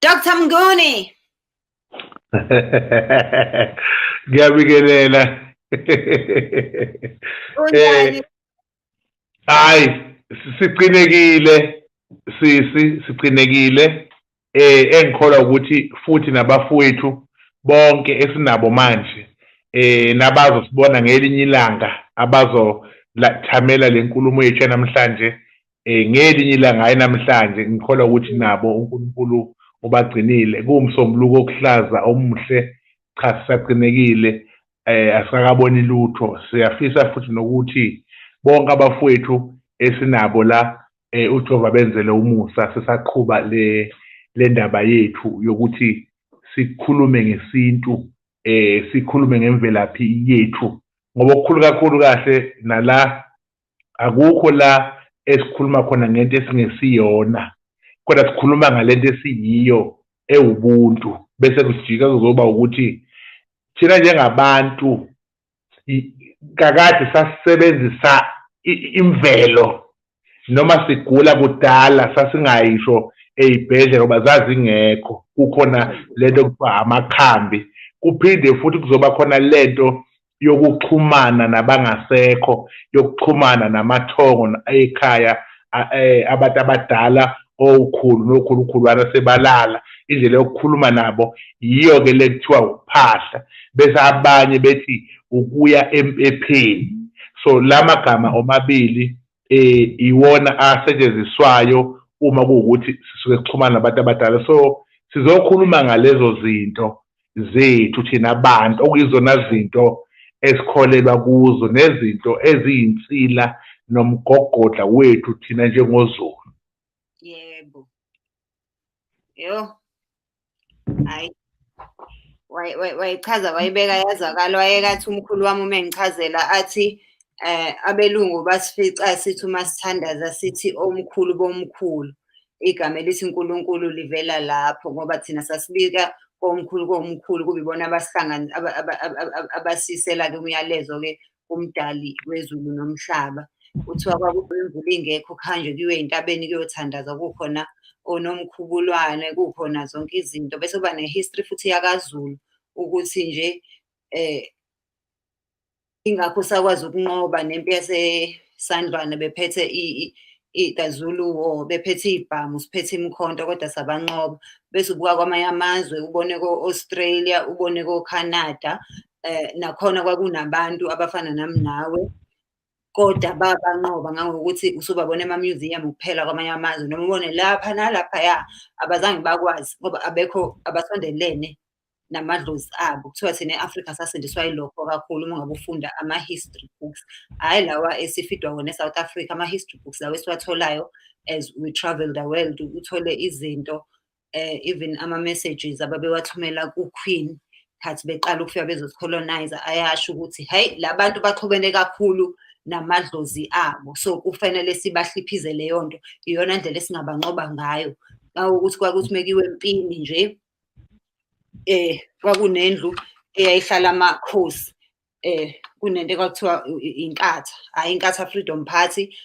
Dr. Mnguni. Ngiyabingelela. Unjani? Hayi, siqinekile sisi, siqinekile. Engikholwa ukuthi futhi nabafowethu bonke esinabo manje nabazosibona ngelinye ilanga, abazo thamela lenkulumo yethu namhlanje ngelinye ilanga, hayi namhlanje, ngikholwa ukuthi nabo uNkulunkulu ubagcinile. Kuwumsombuluko okuhlaza omuhle. Cha, sisaqinekile, asikakaboni lutho. Siyafisa futhi nokuthi bonke abafowethu esinabo la, uJehova benzele umusa sisaqhuba le ndaba yethu yokuthi sikhulume ngesintu, sikhulume ngemvelaphi yethu, ngoba okukhulu kakhulu kahle nala akukho la esikhuluma khona ngento esingesiyona, kodwa sikhuluma ngalento esiyiyo ewubuntu, bese kujika kuzoba ukuthi thina njengabantu kakade sasisebenzisa imvelo. Noma sigula kudala sasingayisho ey'bhedlela ngoba zazingekho, kukhona lento kuthiwa amakhambi. Kuphinde futhi kuzoba khona lento yokuxhumana nabangasekho, yokuxhumana namathongo ekhaya, abantu abadala, okhulu nokhulukhulwana sebalala. Indlela yokukhuluma nabo yiyo-ke le kuthiwa ukuphahla, bese abanye bethi ukuya empepheni. So la magama omabili iwona asetshenziswayo uma kuwukuthi sisuke sixhumana nabantu abadala. So sizokhuluma ngalezo zinto zethu thina abantu, okuyizona zinto esikholelwa kuzo nezinto eziyinsila nomgogodla wethu thina njengoZulu. Yebo. Yo. Hayi. Wayichaza wayibeka yazwakala. Wayekathi umkhulu wami uma engichazela athi abelungu basifica sithi uma sithandaza sithi omkhulu bomkhulu. Igama elithi uNkulunkulu livela lapho, ngoba thina sasibika komkhulu komkhulu, kube ibona abasihlangana abasisela-ke umyalezo-ke kumdali wezulu nomhlaba. Kuthiwa kwakuthi imvula ingekho kuhanjwe kuyiwe ey'ntabeni kuyothandaza, kukhona onomkhubulwane, kukhona zonke izinto. Bese kuba ne-history futhi yakaZulu ukuthi nje ingakho sakwazi ukunqoba nempi yaseSandlwana bephethe the Zulu War, bephethe iy'bhamu, siphethe imikhonto, kodwa sabanqoba. Bese ubuka kwamanye amazwe, ubone ko-Australia, ubone ko-Canada, nakhona kwakunabantu abafana nami nawe, kodwa babanqoba ngangokuthi usubabona ema-museum kuphela kwamanye amazwe, noma ubone lapha nalaphaya, abazange bakwazi ngoba abekho abasondelene namadlozi abo. Kuthiwa thina e-Afrika sasindiswa yilokho kakhulu. Uma ngabe ufunda ama-history books, hhayi lawa esifidwa wona e-South Africa, ama-history books lawa esiwatholayo as we travel the world, uthole izinto, even ama-messages ababewathumela ku-Queen khathi beqala ukufika bezosi-colonise, ayasho ukuthi hhayi, la bantu baxhumene kakhulu namadlozi abo, so kufanele sibahliphize leyo nto, iyona ndlela esingabanqoba ngayo. Ukuthi kwakuthi mekiwe empini nje, kwakunendlu eyayihlala amakhosi, kunento ekwakuthiwa inkatha, hhayi Inkatha Freedom Party,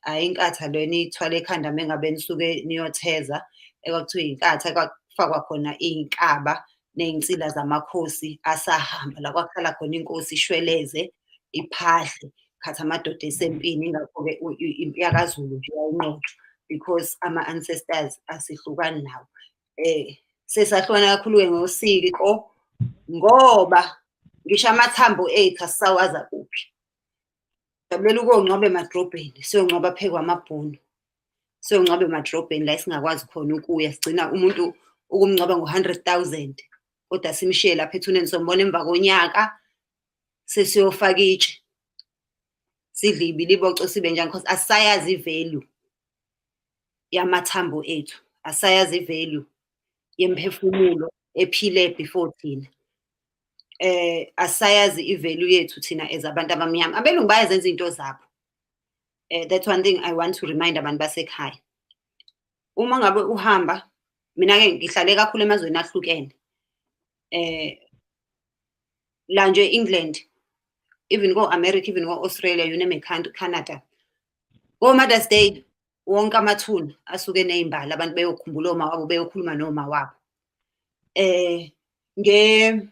hhayi inkatha lena ithwala ekhanda mengabe nisuke niyotheza, ekwakuthiwa inkatha, kwakufakwa khona iy'nkaba ney'nsila zamakhosi asahamba, la kwakuhlala khona inkosi ishweleze iphahle khathi amadoda esempini. Ingakho-ke impi yakaZulu nje yayinqotshwa because ama-ancestors asihlukani nawo. Sesahlukana kakhulu-ke ngosiko, ngoba ngisho amathambo ethu asisawazi akuphi. Jabulela ukuyongcwaba emadrobheni, siyongcwaba phezu kwamabhunu, siyongcwaba emadrobheni la esingakwazi khona ukuya. Sigcina umuntu ukumngcwaba ngo-100,000, kodwa simshiye lapha ethuneni, sombona emva konyaka sesiyofaka itshe, sidle ibiliboco, sibe njani, because asisayazi i-value yamathambo ethu, asayazi i-value yemphefumulo ephile before thina. Asayazi i-value yethu thina as abantu abamnyama. Abelungu bayazenza iy'nto zabo. That's one thing I want to remind abantu basekhaya. Uma ngabe uhamba, mina-ke ngihlale kakhulu emazweni ahlukene. La nje England, even ko-America, even ko-Australia, you name a country, Canada. Ko-Mother's Day, Wonke amathuna asuke ney'mbali, abantu beyokhumbula oma wabo, beyokhuluma noma wabo. Nge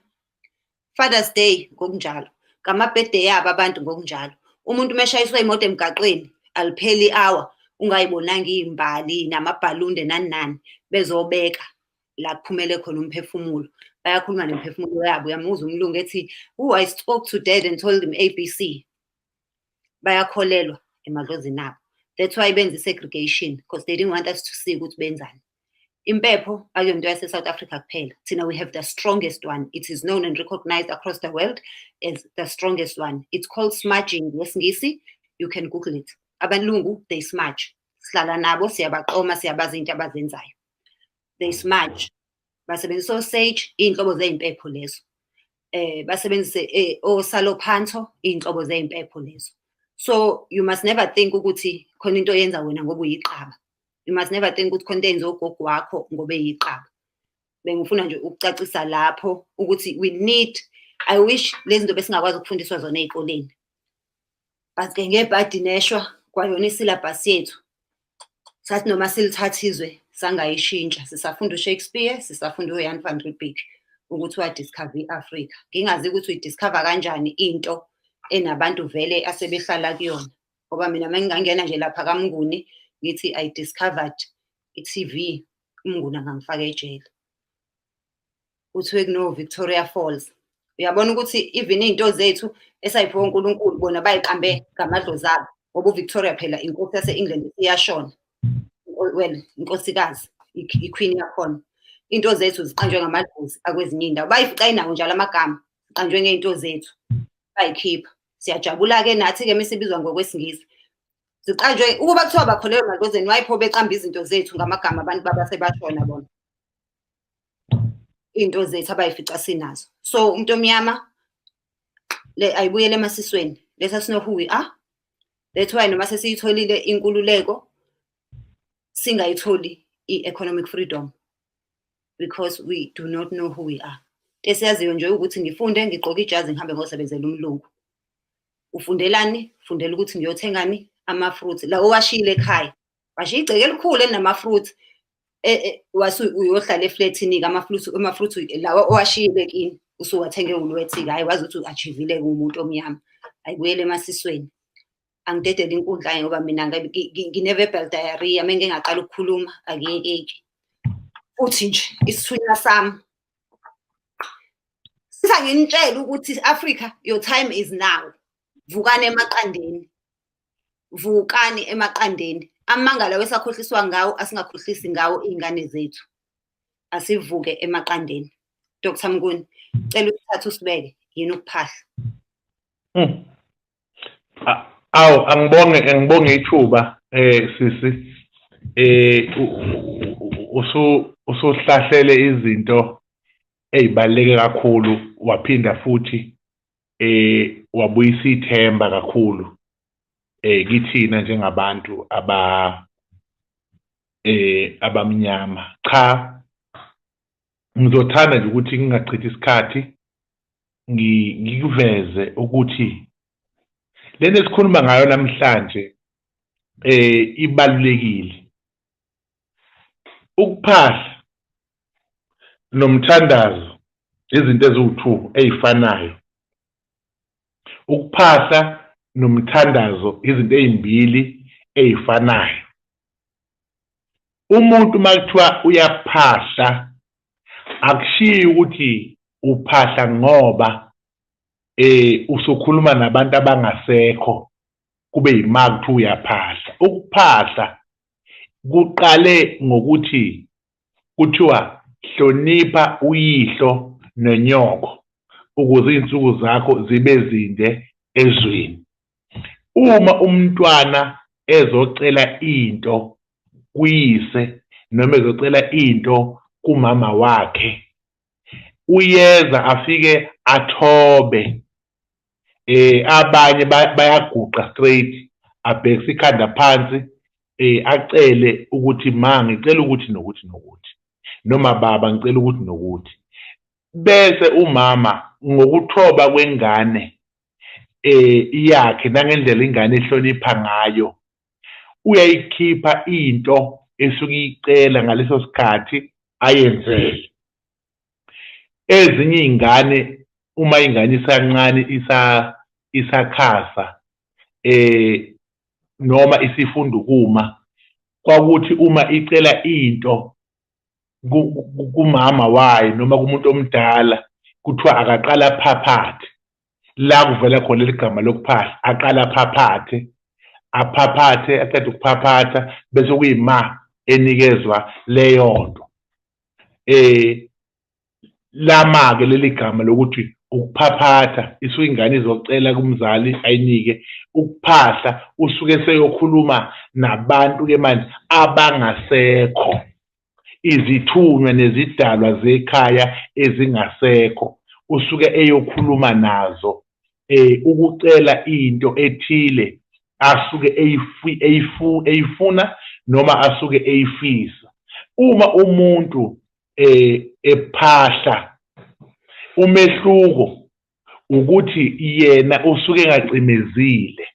Father's Day ngokunjalo, ngama-birthday abo abantu ngokunjalo. Umuntu uma eshayiswa imoto emgaqweni, alipheli i-hour ungayibonanga iy'mbali namabhalunde nani nani, bezobeka la kuphumele khona umphefumulo. Bayakhuluma nemiphefumulo yabo. Uyamuzwa umlungu ethi, "Oh, I spoke to dad and told him ABC." Bayakholelwa emadlozini abo. That's why benza i-segregation, because they didn't want us to see ukuthi benzani. Impepho akuyonto yase-South Africa kuphela. Thina we have the strongest one. It is known and recognized across the world as the strongest one. It's called smudging ngesiNgisi. You can Google it. Abalungu, they smudge. Sihlala nabo, siyabaqoma, siyabazi into abazenzayo. They smudge. Basebenzisa o-sage, iy'nhlobo zey'mpepho lezo. Basebenzise osalophanto, iy'nhlobo zey'mpepho lezo. So you must never think ukuthi khona into oyenza wena ngoba uyiqaba. You must never think ukuthi khona into eyenziwa ugogo wakho ngoba eyiqaba. Bengifuna nje ukucacisa lapho ukuthi we need, I wish lezi zinto besingakwazi ukufundiswa zona ey'koleni. But-ke ngebhadi neshwa kwayona i-syllabus yethu, sathi noma silithatha izwe sangayishintsha. Sisafunda u-Shakespeare, sisafunda u-Jan van Riebeeck ukuthi wa-discover i-Afrika. Ngingazi ukuthi uyi-discover kanjani into enabantu vele asebehlala kuyona. Ngoba mina uma ngingangena nje lapha kaMnguni ngithi I discovered i-TV, uMnguni angangifaka ejele. Kuthiwe kuno-Victoria Falls. Uyabona ukuthi even iy'nto zethu esay'phiwe uNkulunkulu bona bay'qambe ngamadlozi abo. Ngoba uVictoria phela inkosi yase-England iyashona. Well, inkosikazi, i-queen yakhona. Into zethu ziqanjwe ngamadlozi akwezinye iy'ndawo. Bayifica inawo njalo amagama, ziqanjwe ngey'nto zethu, bayikhipha. Siyajabula-ke nathi-ke mesibizwa ngokwesiNgisi. Ziqanjwe, ukuba kuthiwa bakholelwa emadlozini, why pho beqamba izinto zethu ngamagama abantu babasebashona bona? Iy'nto zethu abay'fica sinazo. So umuntu omnyama le ayibuyele emasisweni. Let us know who we are. That's why noma sesiyitholile inkululeko, singayitholi i-economic freedom because we do not know who we are. Esiyaziyo nje ukuthi ngifunde, ngigqoke ijazi, ngihambe ngiyosebenzela umlungu. Ufundelani? Fundela ukuthi ngiyothengani? Ama-fruits la owashiyile ekhaya. Washiya igceke elikhulu elinama-fruits, wase uyohlala eflethini-ke, ama-fruits lawa owashiyile kini usuwathenge e-Woolworths-ke, hhayi wazi ukuthi u-achieve-ile uwumuntu omnyama. Ayibuyele emasisweni. Angidedele inkundla-ke ngoba mina ngine-verbal diarrhea, uma ngike ngaqala ukukhuluma akuyekeki. Futhi nje isithunywa sami nginitshele ukuthi Africa, your time is now. Vukani emaqandeni. Vukani emaqandeni. Amanga lawa esakhohliswa ngawo, asingakhohlisi ngawo iy'ngane zethu. Asivuke emaqandeni. Dr Mnguni, cela usithathe usibeke, yini ukuphahla? Awu, angibonge ithuba, sisi. Usuhlahlele izinto ey'baluleke kakhulu, waphinda futhi wabuyisa ithemba kakhulu kithina njengabantu aba abamnyama. Cha, ngizothanda nje ukuthi ngingachithi isikhathi, ngikuveze ukuthi lento esikhuluma ngayo namhlanje ibalulekile. Ukuphahla nomthandazo izinto eziwu-two ey'fanayo. Ukuphahla nomthandazo izinto ey'mbili ey'fanayo. Umuntu uma kuthiwa uyaphahla, akushiyi ukuthi uphahla ngoba usukhuluma nabantu abangasekho, kube yima kuthiwa uyaphahla. Ukuphahla kuqale ngokuthi kuthiwa hlonipha uyihlo nonyoko ukuze iy'nsuku zakho zibe zinde ezweni. Uma umntwana ezocela into kuyise noma ezocela into kumama wakhe, uyeza afike athobe. Abanye bayaguqa straight, abhekise ikhanda phansi, acele ukuthi ma ngicela ukuthi nokuthi nokuthi, noma baba ngicela ukuthi nokuthi. Bese umama ngokuthoba kwengane yakhe nangendlela ingane ehlonipha ngayo, uyayikhipha into esuke iyicela ngaleso sikhathi ayenzele. Ezinye iy'ngane uma ingane isancane isakhasa noma isifunda ukuma, kwakuthi uma icela into kumama wayo noma kumuntu omdala kuthiwa akaqala aphaphathe. La kuvela khona leli gama lokuphahla, aqala aphaphathe, aphaphathe, aqede ukuphaphatha bese kuyima enikezwa leyo nto. Lama-ke leli gama lokuthi ukuphaphatha, isuke ingane izocela kumzali ayinike. Ukuphahla usuke seyokhuluma nabantu-ke manje abangasekho, izithunywa nezidalwa zekhaya ezingasekho, usuke eyokhuluma nazo ukucela into ethile asuke eyifuna noma asuke eyifisa. Uma umuntu ephahla, umehluko ukuthi yena usuke engacimezile,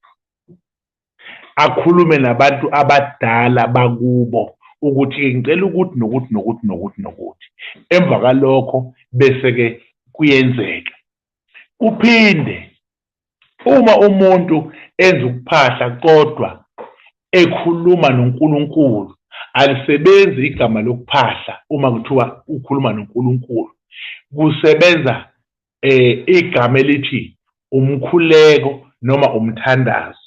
akhulume nabantu abadala bakubo ukuthi ngicela ukuthi nokuthi nokuthi nokuthi nokuthi. Emva kwalokho bese-ke kuyenzeka. Kuphinde uma umuntu enza ukuphahla kodwa ekhuluma noNkulunkulu, alisebenzi igama lokuphahla uma kuthiwa ukhuluma noNkulunkulu. Kusebenza igama elithi umkhuleko noma umthandazo.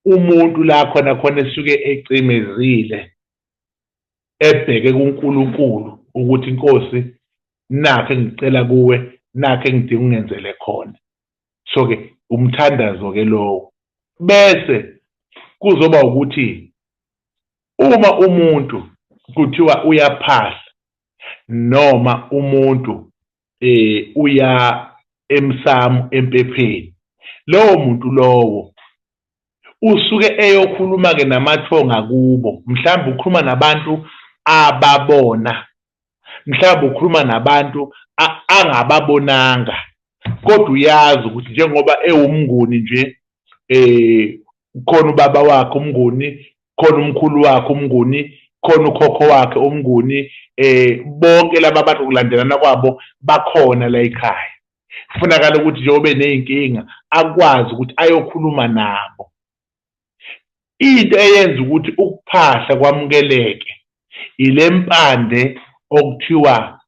Umuntu la khona khona esuke ecimezile ebheke kuNkulunkulu ukuthi Nkosi nakho engicela kuwe, nakho engidinga ungenzele khona. So-ke umthandazo-ke lowo. Bese kuzoba ukuthi uma umuntu kuthiwa uyaphahla noma umuntu uya emsamo empepheni, lowo muntu lowo usuke eyokhuluma-ke namathonga kubo, mhlawumbe ukhuluma nabantu ababona, mhlawumbe ukhuluma nabantu angababonanga, kodwa uyazi ukuthi njengoba ewumnguni nje khona ubaba wakhe umnguni, khona umkhulu wakhe umnguni, khona ukhokho wakhe umnguni, bonke laba bantu kulandelana kwabo bakhona la ekhaya. Kufunakala ukuthi njengoba eney'nkinga akwazi ukuthi ayokhuluma nabo. Into eyenza ukuthi ukuphahla kwamukeleke ile mpande okuthiwa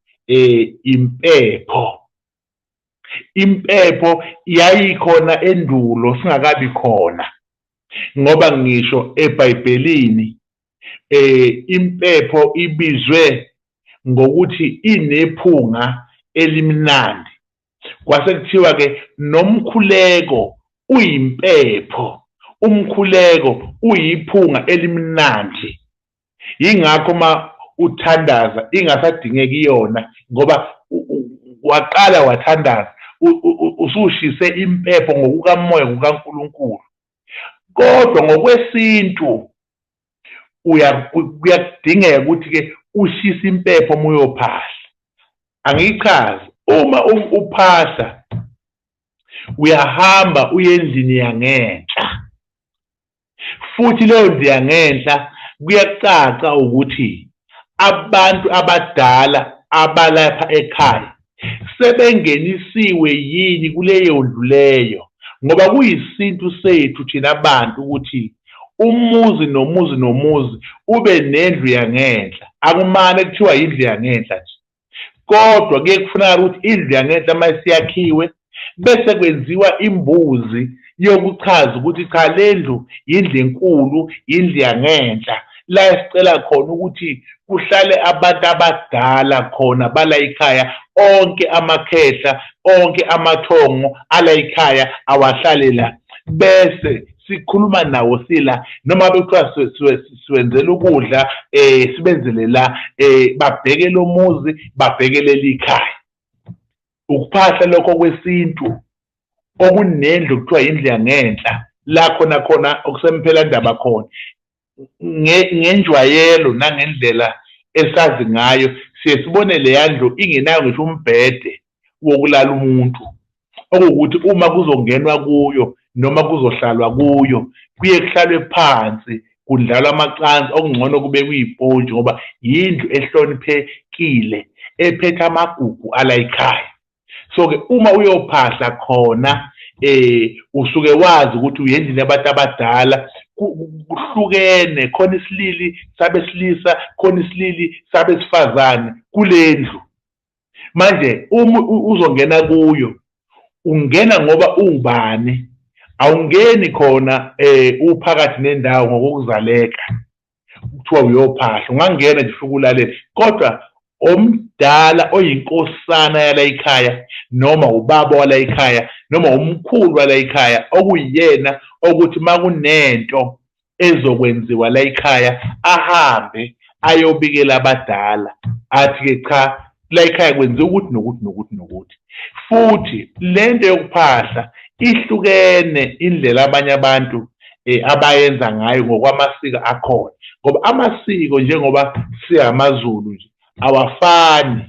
impepho. Impepho yayikhona endulo singakabi khona, ngoba ngisho eBhayibhelini impepho ibizwe ngokuthi inephunga elimnandi. Kwase kuthiwa ke nomkhuleko uyimpepho, umkhuleko uyiphunga elimnandi. Yingakho uma uthandaza ingasadingeki yona, ngoba waqala wathandaza usushise impepho ngokukamoya kukaNkulunkulu. Kodwa ngokwesintu kuyadingeka ukuthi-ke ushise impepho uma uyophahla. Angiyichazi, uma uphahla uyahamba uye endlini yangenhla, futhi leyo ndlu yangenhla kuyacaca ukuthi abantu abadala abalapha ekhaya sebengenisiwe yini kuleyo ndlu leyo, ngoba kuyisintu sethu thina bantu ukuthi umuzi nomuzi nomuzi ube nendlu yangenhla. Akumane kuthiwa indlu yangenhla nje, kodwa kuye kufunakala ukuthi indlu yangenhla uma isiyakhiwe bese kwenziwa imbuzi yokuchaza ukuthi cha, le ndlu yindlu enkulu, indlu yangenhla, la esicela khona ukuthi kuhlale abantu abadala khona bala ekhaya, onke amakhehla, onke amathongo ala ekhaya awahlale la, bese sikhuluma nawo sila, noma bekuthiwa siwenzela ukudla, sibenzele la, babheke lo muzi, babheke leli khaya. Ukuphahla lokho kwesintu okunendlu kuthiwa indlu yangenhla, la khona khona okusemphela ndaba khona. Ngenjwayelo nangendlela esazi ngayo siye sibone leya ndlu ingenayo ngisho umbhede wokulala umuntu, okuwukuthi uma kuzongenwa kuyo noma kuzohlalwa kuyo kuye kuhlalwe phansi Kundlalwa amacansi, okungcono kube kuyipontshi ngoba yindlu ehloniphekile ephethe amagugu ala ekhaya. So-ke uma uyophahla khona usuke wazi ukuthi uyendlini yabantu abadala, kuhlukene, khona isilili sabesilisa, khona isilili sabesifazane kule ndlu. Manje uma uzongena kuyo, ungena ngoba uwubani, awungeni khona uphakathi nendawo ngokokuzaleka, kuthiwa uyophahla, ungangena nje ufike ulalele, kodwa omdala oyinkosana yala ekhaya noma ubaba wala ekhaya noma umkhulu wala ekhaya okuyiyena okuthi makunento ezokwenziwa la ekhaya ahambe ayobikela abadala athi-ke cha, la ekhaya kwenziwa ukuthi nokuthi nokuthi nokuthi. Futhi lento yokuphahla ihlukene indlela abanye abantu abayenza ngayo ngokwamasiko akhona, ngoba amasiko njengoba siyamaZulu nje awafani,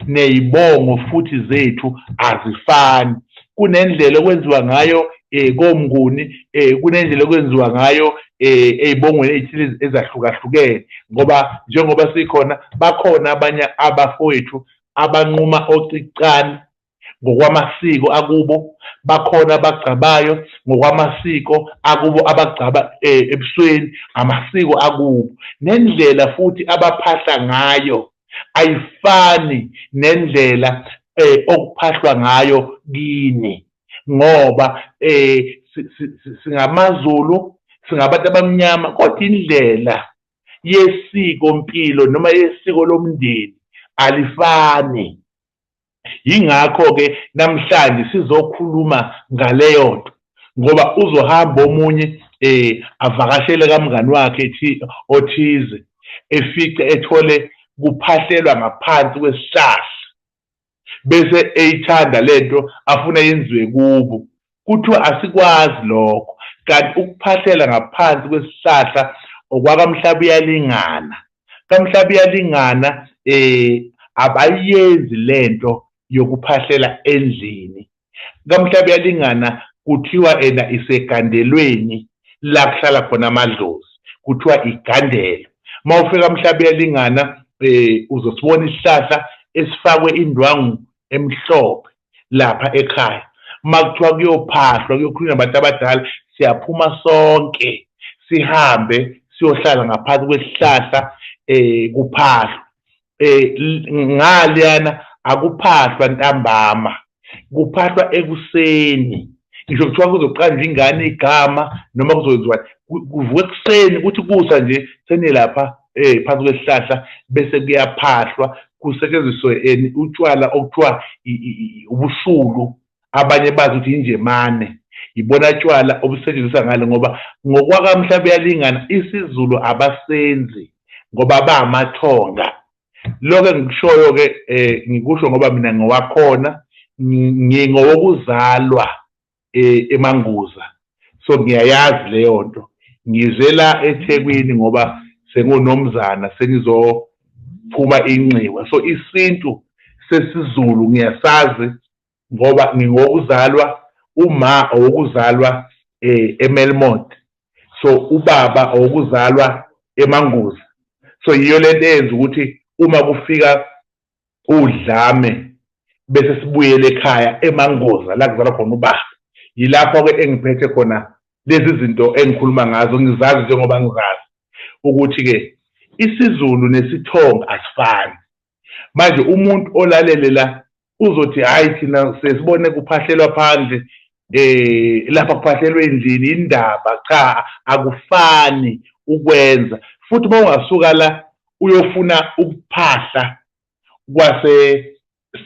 ney'bongo futhi zethu azifani. Kunendlela okwenziwa ngayo koMnguni, kunendlela okwenziwa ngayo ey'bongweni ey'thile ezahlukahlukene, ngoba njengoba sikhona bakhona abanye abafowethu abanquma ocicane ngokwamasiko akubo, bakhona abagcabayo ngokwamasiko akubo, abagcaba ebusweni amasiko akubo, nendlela futhi abaphahla ngayo ayifani nendlela okuphahlwa ngayo kini, ngoba singamaZulu, singabantu abamnyama, kodwa indlela yesiko mpilo noma yesiko lomndeni alifani. Yingakho-ke namhlanje sizokhuluma ngaleyo nto, ngoba uzohamba omunye avakashele kamngani wakhe othize, efice ethole kuphahlelwa ngaphansi kwesihlahla, bese eyithanda lento afuna yenziwe kubo. Kuthiwa asikwazi lokho, kanti ukuphahlela ngaphansi kwesihlahla okwakamhlabuyalingana. Kamhlabuyalingana abayenzi lento yokuphahlela endlini. Kamhlabuyalingana kuthiwa ena isegandelweni la kuhlala khona amadlozi, kuthiwa igandelo. Mawufika kamhlabuyalingana uzosibona isihlahla esifakwe indwangu emhlophe lapha ekhaya. Makuthiwa kuyophahlwa, kuyokhulunywa nabantu abadala, siyaphuma sonke sihambe siyohlala ngaphansi kwesihlahla kuphahlwa. Ngaliyana akuphahlwa ntambama, kuphahlwa ekuseni. Ngisho kuthiwa kuzoqanjwa ingane igama noma kuzokwenziwa, kuvukwe ekuseni kuthi kusa nje senilapha phansi kwesihlahla, bese kuyaphahlwa, kusetshenziswe utshwala okuthiwa ubusulu, abanye bazi ukuthi injemane, ibona tshwala obusetshenziswa ngale, ngoba ngokwakamhlabuyalingana isiZulu abasenzi ngoba bamathonga. Lokho engikushoyo-ke ngikusho ngoba mina ngiwakhona, ngingowokuzalwa eManguza, so ngiyayazi leyo nto. Ngizela eThekwini ngoba sengunomzana, sengizophuma inxiwa, so isintu sesiZulu ngiyasazi ngoba ngingowokuzalwa, uma owokuzalwa eMelmoth, so ubaba owokuzalwa eManguza. So yiyo lento eyenza ukuthi uma kufika udlame bese sibuyele ekhaya eManguza la kuzalwa khona ubaba. Yilapho-ke engiphethe khona lezi zinto engikhuluma ngazo, ngizazi njengoba ngizazi ukuthi-ke isiZulu nesiThonga asifani. Manje umuntu olalele la uzothi hayi, thina sesibone kuphahlelwa phandle, lapha kuphahlelwe endlini, indaba cha, akufani ukwenza. Futhi uma ungasuka la uyofuna ukuphahla kwase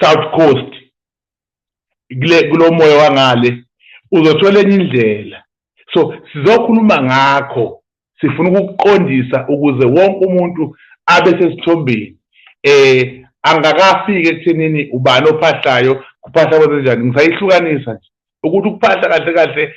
South Coast kule kulomoya wangale, uzothola enye indlela. So sizokhuluma ngakho, sifuna ukukuqondisa ukuze wonke umuntu abe sesithombeni, angakafiki ekuthenini ubani ophahlayo, kuphahla kwenzenjani. Ngisayihlukanisa nje ukuthi ukuphahla kahle kahle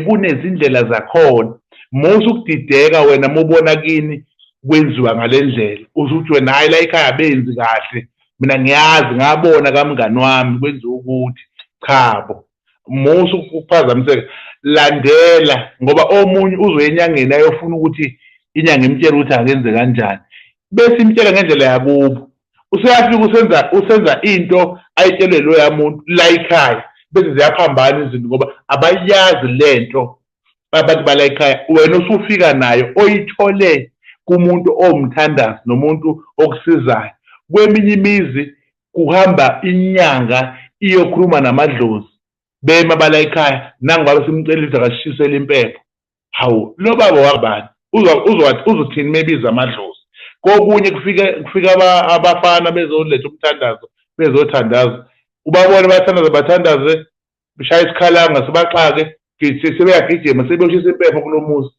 kunezindlela zakhona. Musa ukudideka wena mubona kini kwenziwa ngalendlela, uzuthi wena hayi la ekhaya benzi kahle, mina ngiyazi ngabona kamngani wami kwenziwa ukuthi. Chabo, musa ukuphazamiseka, landela, ngoba omunye uzoya enyangeni ayofuna ukuthi Inyanga imtshela ukuthi akenze kanjani, bese imtshela ngendlela yakubo. Useyafika usenza into ayitshelwe loya muntu la ekhaya, bese ziyaphambana izinto ngoba abayazi lento abantu bala ekhaya. Wena usufika nayo oyithole kumuntu owumthandazi nomuntu okusizayo. Kweminye imizi kuhamba inyanga iyokhuluma namadlozi, bema bala ekhaya, nangu baba simcela ukuthi akashisele impepho. Hawu, lo baba wabani? Uzothini mebiza amadlozi? Kokunye kufika abafana bezoletha umthandazo, bezothandaza, ubabone bathandaza, bathandaze, beshaya isikhalanga, sibaxake, sebeyagijima, sebeyoshisa impepho kulo muzi.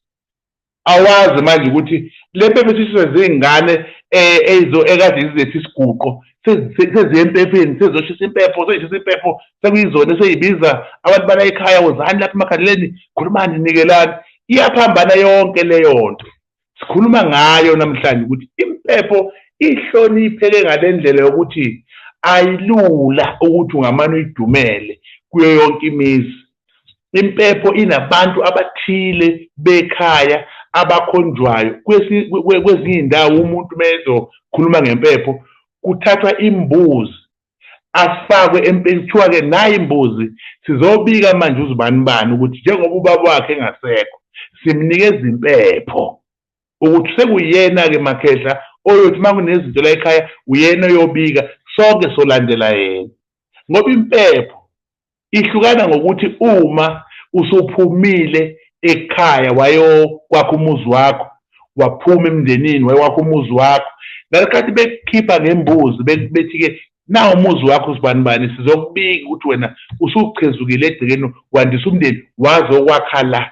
Awazi manje ukuthi le mpepho esishiswa zingane ekade zizethe isiguqo, seziye empepheni, sezizoshisa impepho, seyishisa impepho, sekuyizona eseyibiza abantu bala ekhaya, wozani lapha emakhandeleni, khulumani, nikelani. Iyaphambana yonke leyo nto. Sikhuluma ngayo namhlanje ukuthi impepho ihlonipheke ngale ndlela yokuthi ayilula ukuthi ungamane uyidumele kuyo yonke imizi. Impepho inabantu abathile bekhaya abakhonjwayo. Kwezinye iy'ndawo umuntu uma ezokhuluma ngempepho kuthathwa imbuzi afakwe empeni, kuthiwa-ke nayi imbuzi, sizobika manje uzibani bani ukuthi njengoba ubaba wakhe engasekho simnikeza impepho ukuthi sekuyena-ke makhehla oyothi uma kunezinto la ekhaya uyena oyobika, sonke solandela yena. Ngoba impepho ihlukana ngokuthi uma usuphumile ekhaya wayokwakha umuzi wakho, waphuma emndenini wayokwakha umuzi wakho, ngesikhathi bekukhipha ngembuzi bethi-ke nawu umuzi wakho sibanibani, sizokubika ukuthi wena usuchezukile egcekeni, wandisa umndeni wazokwakha la,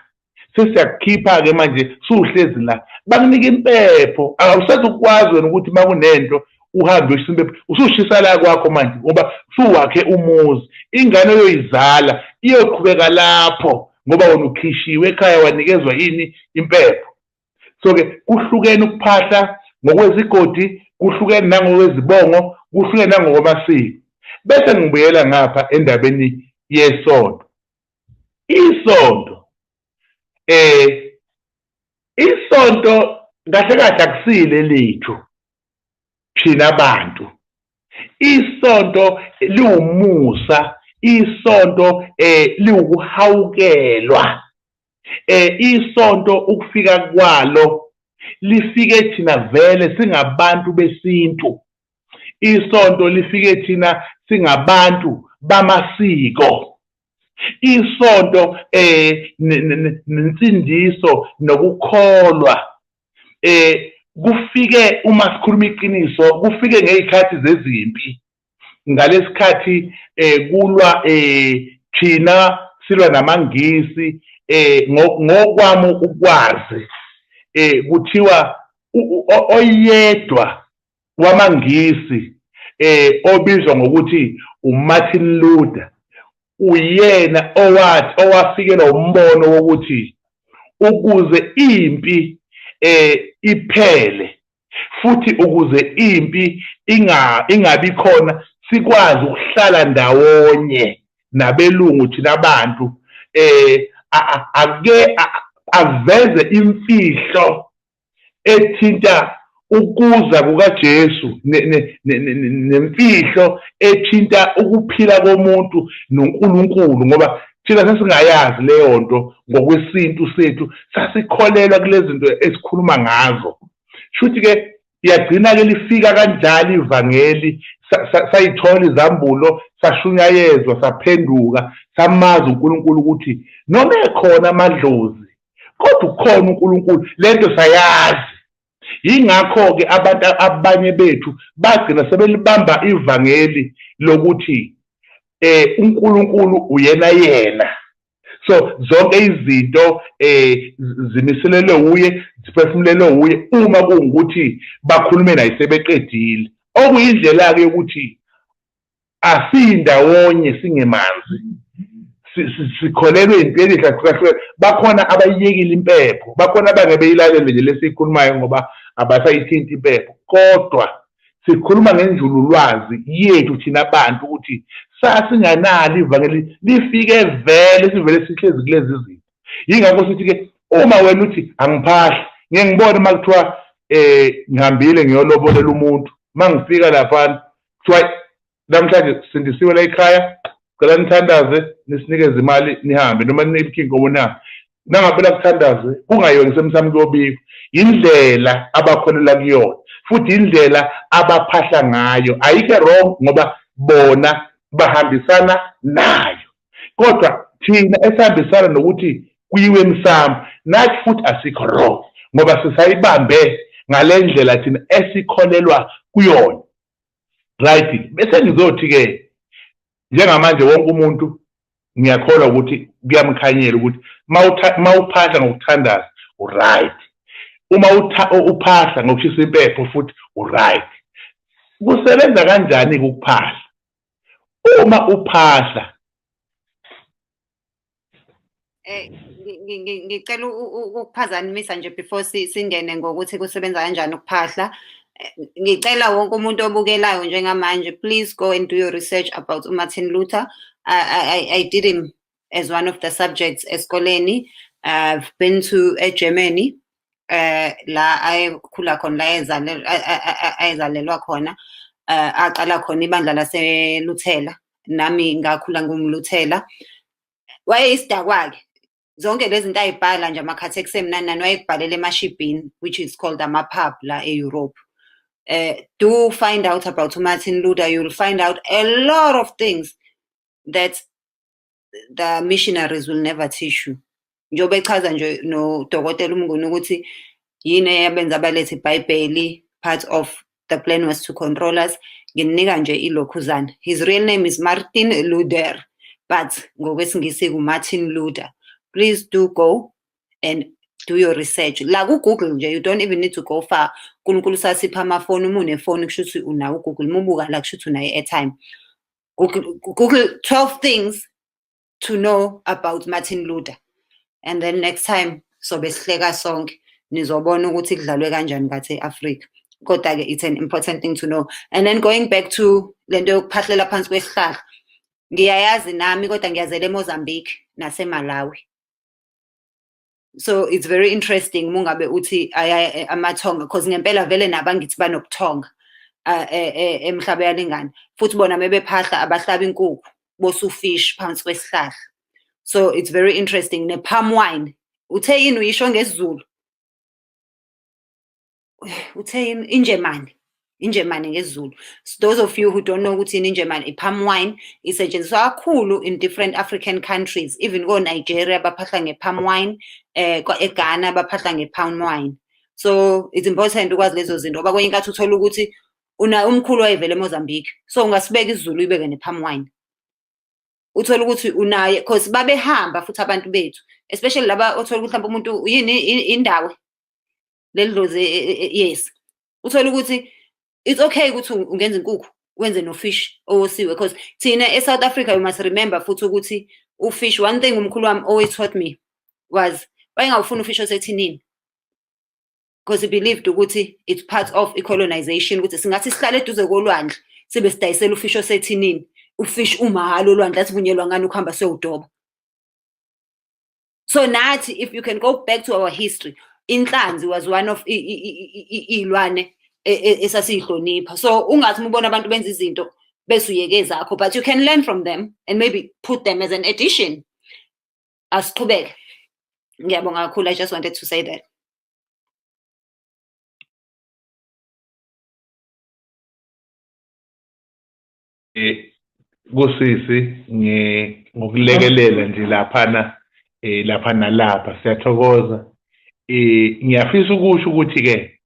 sesiyakukhipha-ke manje suhlezi la, bakunika impepho. Awusezukwazi wena ukuthi uma kunento uhambe uyoshisa impepho, usushisa la kwakho manje ngoba usuwakhe umuzi. Ingane oyoyizala iyoqhubeka lapho ngoba wena ukhishiwe ekhaya wanikezwa ini? Impepho. So-ke kuhlukene ukuphahla ngokwezigodi, kuhlukene nangokwezibongo, kuhlukene nangokwamasiko. Bese ngibuyela ngapha endabeni yesonto. Isonto isonto kahle kahle akusile lethu thina abantu. Isonto liwumusa, isonto liwukuhawukelwa. Isonto ukufika kwalo lifike thina vele singabantu besintu. Isonto lifike thina singabantu bamasiko. Isonto nensindiso nokukholwa kufike, uma sikhuluma iqiniso, kufike ngezikhathi zezimpi, ngalesikhathi kulwa thina silwa namaNgisi. Ngokwami ukwazi kuthiwa oyedwa wamaNgisi obizwa ngokuthi uMartin Luther uyena owathi owafikelwa umbono wokuthi ukuze impi iphele futhi ukuze impi ingabi khona, sikwazi ukuhlala ndawonye nabelungu thina abantu, ake aveze imfihlo ethinta ukuza kukaJesu nemfihlo ethinta ukuphila komuntu noNkulunkulu, ngoba thina sasingayazi leyo nto ngokwesintu sethu, sasikholelwa kulezi zinto esikhuluma ngazo. Shuthi-ke yagcina-ke lifika kanjalo ivangeli, sayithola izambulo, sashunyayezwa, saphenduka, samazi uNkulunkulu ukuthi noma ekhona amadlozi kodwa ukhona uNkulunkulu, lento sayazi. Yingakho-ke abantu abanye bethu bagcina sebelibamba ivangeli lokuthi uNkulunkulu uyena yena, so zonke izinto zimiselelwe uye, ziphefumulelwe uye, uma kuwukuthi bakhulume naye sebeqedile. Okuyindlela-ke yokuthi asiyindawonye singemanzi, sikholelwe empeleni hlahlukahlukene. Bakhona abayiyekile impepho, bakhona abangeke beyilalele nje lesiyikhulumayo ngoba abasayithinti impepho, kodwa sikhuluma ngenjululwazi yethu thina bantu ukuthi sasinganalo ivangeli, lifike vele sivele sihlezi kulezi zinto. Yingakho sithi-ke uma wena uthi angiphahli, Ngiye ngibone uma kuthiwa ngihambile ngiyolobolela umuntu, uma ngifika laphana kuthiwa namhlanje sindisiwe la ekhaya, cela nithandaze nisinikeze imali nihambe, noma niniphe inkomo na. Nangabe kuthandazwe kungayiwa ngisemsamo kuyobikwa. Indlela abakholelwa kuyona futhi indlela abaphahla ngayo ayikho wrong, ngoba bona bahambisana nayo. Kodwa thina esihambisana nokuthi kuyiwe emsamo nathi futhi asikho wrong, ngoba sisayibambe ngale ndlela thina esikholelwa kuyona. Right, bese ngizothi-ke njengamanje wonke umuntu ngiyakholwa ukuthi kuyamkhanyela ukuthi mawuphahla ngokuthandaza uright, uma uphahla ngokushisa impepho futhi uright. Kusebenza kanjani ukuphahla? Uma uphahla Ngicela ukukuphazamisa nje before singene ngokuthi kusebenza kanjani ukuphahla. Ngicela wonke umuntu obukelayo njengamanje, please go and do your research about uMartin Luther. I did him as one of the subjects esikoleni. I've been to Germany, la ayekhula khona, la ayezalelwa khona, aqala khona ibandla laseLuthela. Nami ngakhula ngumLuthela. Wayeyisidakwa-ke, zonke lezi zinto ayibhala nje ama-catechism nani nani wayekubhalela emashibhini, which is called ama-pub la e-Europe. Do find out about Martin Luther. You'll find out a lot of things that the missionaries will never teach you. Njengoba echaza nje nodokotela uMnguni ukuthi yini eyabenza balethe iBhayibheli, part of the plan was to control us. Ngininika nje ilokhuzana. His real name is Martin Luther, but ngokwesiNgisi ku-Martin Luther. Please do go and do your research. La ku-Google nje, you don't even need to go far. uNkulunkulu sasipha amafoni, uma unefoni kusho ukuthi unawo uGoogle, uma ubuka la kusho ukuthi unayo i-airtime. Google 12 things to know about Martin Luther. And then next time sobe sihleka sonke, nizobona ukuthi kudlalwe kanjani ngathi e-Afrika. Kodwa-ke it's an important thing to know. And then going back to lento yokuphahlela phansi kwesihlahla, ngiyayazi nami kodwa ngiyazela eMozambique naseMalawi. So it's very interesting mungabe uthi amathonga, because ngempela vele nabo angithi banobuthonga emhlaba yalingana, futhi bona mebephahla abahlaba inkukhu, bosu fish phansi kwesihlahla. So it's very interesting. Ne-palm wine, uthe yini uyisho ngesiZulu? Uthe yini? Injemane. Injemane ngesiZulu. Those of you who don't know ukuthi yini injemane, i-palm wine isetshenziswa kakhulu in different African countries. Even ko-Nigeria baphahla nge-palm wine, eGhana baphahla nge-palm wine. So it's important ukwazi lezo zinto, ngoba kwenye inkathi uthola ukuthi una umkhulu wayevele eMozambique. So ungasibeka isiZulu uyibeke ne-palm wine. Uthola ukuthi unaye, because babehamba futhi abantu bethu, especially laba othola ukuthi mhlawumbe umuntu yini indawo leli dlozi, yes. Uthola ukuthi it's okay ukuthi ungenza inkukhu wenze no-fish owosiwe, because thina e-South Africa, you must remember futhi ukuthi ufish, one thing umkhulu wami always taught me was wayengawufuni ufish osethinini, because he believed ukuthi it's part of i-colonization, ukuthi singathi sihlale eduze kolwandle sibe sidayisela ufish osethinini, ufish umahhala olwandle, asivunyelwa ngani ukuhamba siyowudoba. So nathi, if you can go back to our history, inhlanzi was one of iy'lwane esasiyihlonipha. So ungathi uma ubona abantu benza izinto bese uyeke ezakho, but you can learn from them and maybe put them as an addition. Asiqhubeke. Ngiyabonga kakhulu. I just wanted to say that. Kusisi ngokulekelela nje laphana lapha nalapha, siyathokoza. Ngiyafisa ukusho ukuthi ke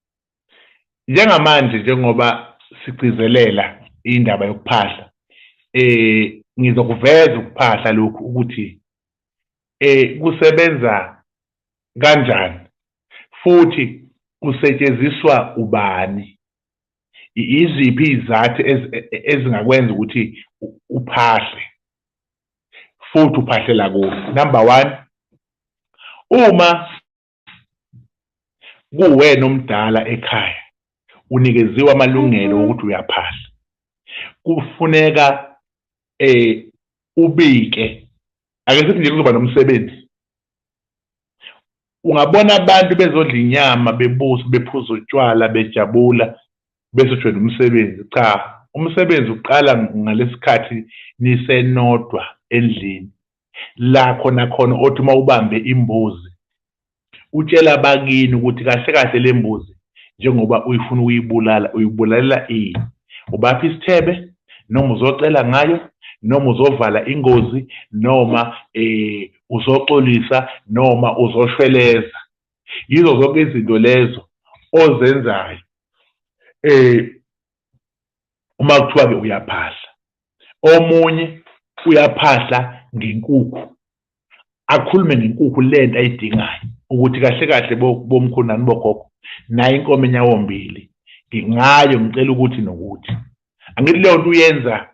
njengamanje njengoba sigcizelela indaba yokuphahla, ngizokuveza ukuphahla lokhu ukuthi kusebenza kanjani futhi kusetshenziswa ubani, iziphi izathu ezingakwenza ukuthi uphahle futhi uphahlela kuphi. Number 1, uma kuwena omdala ekhaya unikeziwe amalungelo ukuthi uyaphahla, kufuneka ubike. Ake sithi nje kuzoba nomsebenzi, Ungabona abantu bezodla inyama, bebusa, bephuza utshwala, bejabula, bese ujoyina umsebenzi. Cha, umsebenzi uqala ngalesikhathi nisenodwa endlini, la khona khona othi uma ubambe imbuzi utshela abakini ukuthi kahle kahle le mbuzi njengoba uyifuna ukuyibulala, uyibulalela ini? Ubapha isithebe, noma uzocela ngayo, noma uzovala ingozi, noma uzoxolisa, noma uzoshweleza. Yizo zonke izinto lezo ozenzayo uma kuthiwa-ke uyaphahla. Omunye uyaphahla ngenkukhu, akhulume ngenkukhu lento ayidingayo ukuthi kahle kahle bomkhulu nani bogogo, nayo inkomo enyawombili ngayo ngicela ukuthi nokuthi. Angithi leyo nto uyenza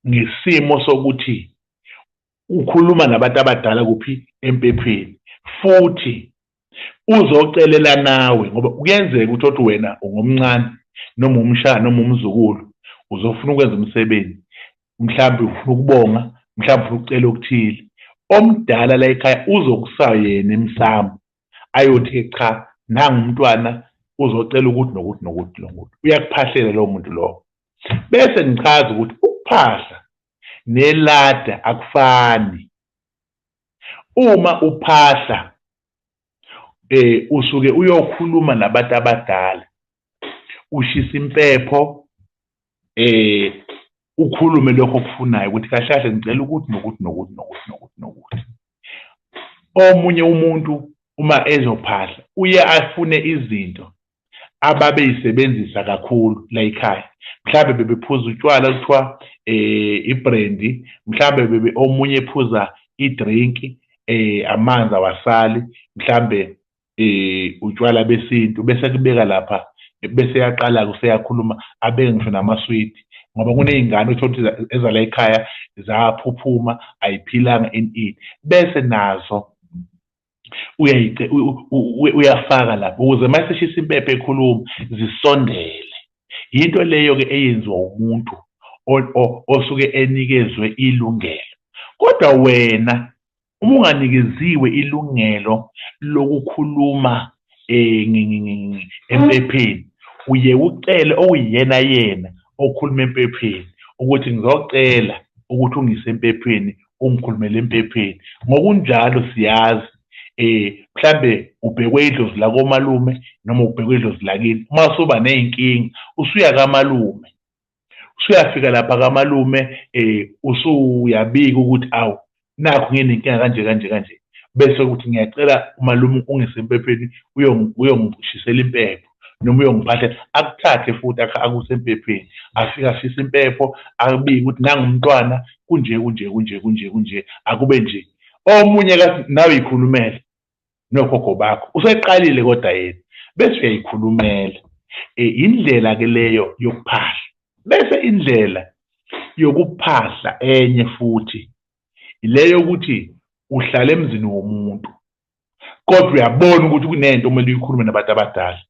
ngesimo sokuthi ukhuluma nabantu abadala kuphi empepheni, futhi uzocelela nawe, ngoba kuyenzeka ukuthi othi wena ungomncane noma umshana noma umzukulu, uzofuna ukwenza umsebenzi, mhlawumbe ufuna ukubonga, mhlawumbe ufuna ukucela okuthile. Omdala la ekhaya uzokusa yena emsamo, ayothi cha, nangu umntwana uzocela ukuthi nokuthi nokuthi nokuthi. Uyakuphahlela lowo muntu lowo. Bese ngichaza ukuthi ukuphahla nelada akufani. Uma uphahla usuke uyokhuluma nabantu abadala, ushisa impepho, ukhulume lokho okufunayo ukuthi kahle kahle ngicela ukuthi nokuthi nokuthi nokuthi nokuthi nokuthi. Omunye umuntu uma ezophahla uye afune izinto ababeyisebenzisa kakhulu la ekhaya, mhlawumbe bebephuza utshwala kuthiwa ibrandy, mhlawumbe bebe omunye ephuza idrink, amanzi awasali, mhlambe utshwala besintu, bese kubeka lapha, bese yaqala useyakhuluma, abeke ngisho namaswidi, ngoba kuney'ngane uthola ukuthi ezala ekhaya zaphuphuma, ayiphilanga ini ini, bese nazo uyafaka lapho ukuze uma eseshisa impepho ekhuluma zisondele. Yinto leyo-ke eyenziwa umuntu osuke enikezwe ilungelo. Kodwa wena uma unganikeziwe ilungelo lokukhuluma empepheni, uye ucele okuyiyena yena okhuluma empepheni ukuthi ngizocela ukuthi ungise empepheni, ungikhulumele empepheni. Ngokunjalo siyazi mhlambe ubhekwe idlozi lakomalume noma ubhekwe idlozi lakini, uma usuba ney'nkinga usuya kamalume, usuyafika lapha kamalume usuyabika ukuthi awu nakhu nginenkinga kanje kanje kanje, bese ukuthi ngiyacela umalume ungise empepheni uyongishisela impepho noma uyongiphahlela, akuthathe futhi akuse empepheni, afike ashise impepho, abike ukuthi nangu umntwana kunje kunje kunje kunje kunje, akube nje. Omunye nawe yikhulumele nogogo bakho, useqalile kodwa yena, bese uyayikhulumela. Indlela ke leyo yokuphahla. Bese indlela yokuphahla enye futhi ileyo ukuthi uhlala emzini womuntu, kodwa uyabona ukuthi kunento okumele uyikhulume nabantu abadala,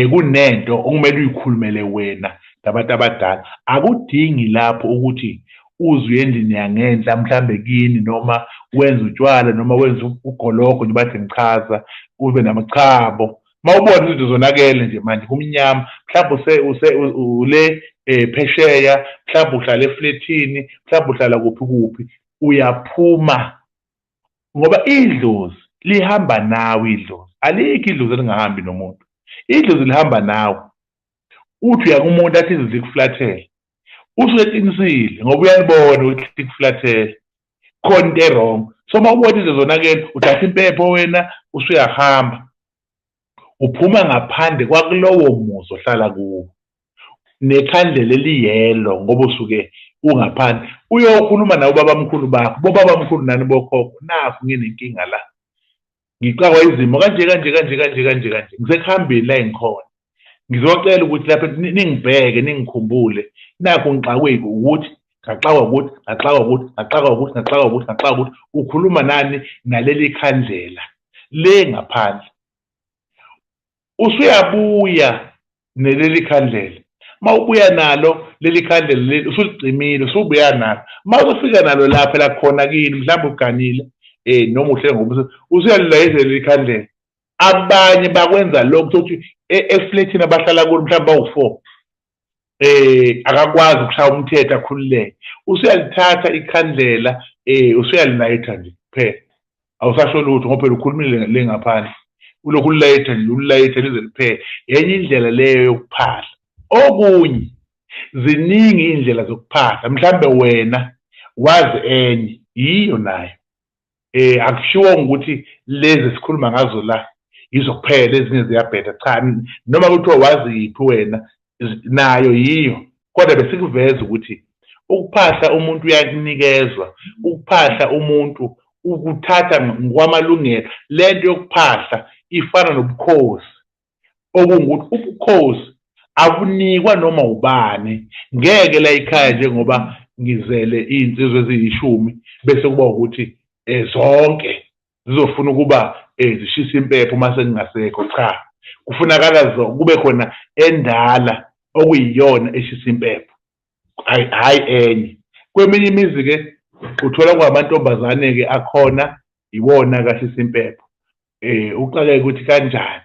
kunento okumele uyikhulumele wena nabantu abadala. Akudingi lapho ukuthi uze uye endlini yangenhla mhlambe kini, noma wenze utshwala, noma wenze ugologo nje bathi ngichaza, ube namachabo. Uma ubona izinto zonakele nje manje kumnyama, mhlawumbe ule phesheya, mhlawumbe uhlala efletini, mhlawumbe uhlala kuphi kuphi, uyaphuma ngoba idlozi lihamba nawe. Idlozi alikho, idlozi elingahambi nomuntu, idlozi lihamba nawe. Uthi uya kumuntu athi idlozi likuflathele, usuke eqinisile ngoba uyalibona ukuthi likuflathele, khona into e-wrong. So uma ubona izinto zonakele, uthatha impepho wena usuyahamba, uphuma ngaphandle kwakulowo muzi ohlala kuwo nekhandlela eliyelo, ngoba usuke ungaphandle uyokhuluma nawo babamkhulu bakho, bobabamkhulu nani bokhokho, nakhu nginenkinga la, ngixakwa izimo kanje kanje kanje kanje kanje kanje, ngisekuhambeni la engikhona, ngizocela ukuthi lapha ningibheke ningikhumbule, nakhu ngixakwe ukuthi ngaxakwa ukuthi ngaxakwa ukuthi ngaxakwa ukuthi ngaxakwa ukuthi ngaxakwa ukuthi. Ukhuluma nani? Naleli khandlela le ngaphandle. Usuyabuya neleli khandlela, uma ubuya nalo leli khandlela leli usulicimile, usubuya nalo, uma usufika nalo lapha la khona kini, mhlawumbe uganile, Noma uhlele ngoba usuyalilayizela ikhandlela. Abanye bakwenza lokho ukuthi eflethini abahlala kulo mhlawumbe bawu-4, akakwazi ukushaya umthetho akhululeke, usuyalithatha ikhandlela, usuyalilayitha nje kuphela, awusasho lutho ngoba phela ukhulumile le ngaphandle, ulokhu ulilayitha nje, ulilayitha lize liphele. Enye indlela leyo yokuphahla. Okunye, ziningi iy'ndlela zokuphahla, mhlambe wena wazi enye, yiyo nayo. Akushiwo ukuthi lezi sikhuluma ngazo la yizo kuphela, ezinye ziyabheda. Cha, noma kuthiwa wazi yiphi wena, nayo yiyo, kodwa besikuveza ukuthi ukuphahla umuntu uyakunikezwa, ukuphahla umuntu ukuthatha ngokwamalungelo. Lento yokuphahla ifana nobukhosi, okungukuthi ubukhosi abunikwa noma ubani. Ngeke la ekhaya njengoba ngizele iy'nsizwa eziyishumi bese kuba ukuthi zonke zizofuna ukuba zishise impepho uma sengingasekho. Cha, kufunakala kube khona endala okuyiyona eshisa impepho, hhayi enye. Kweminye imizi-ke uthola kungamantombazane-ke akhona, iwona kashisa impepho. Uxakeke ukuthi kanjani,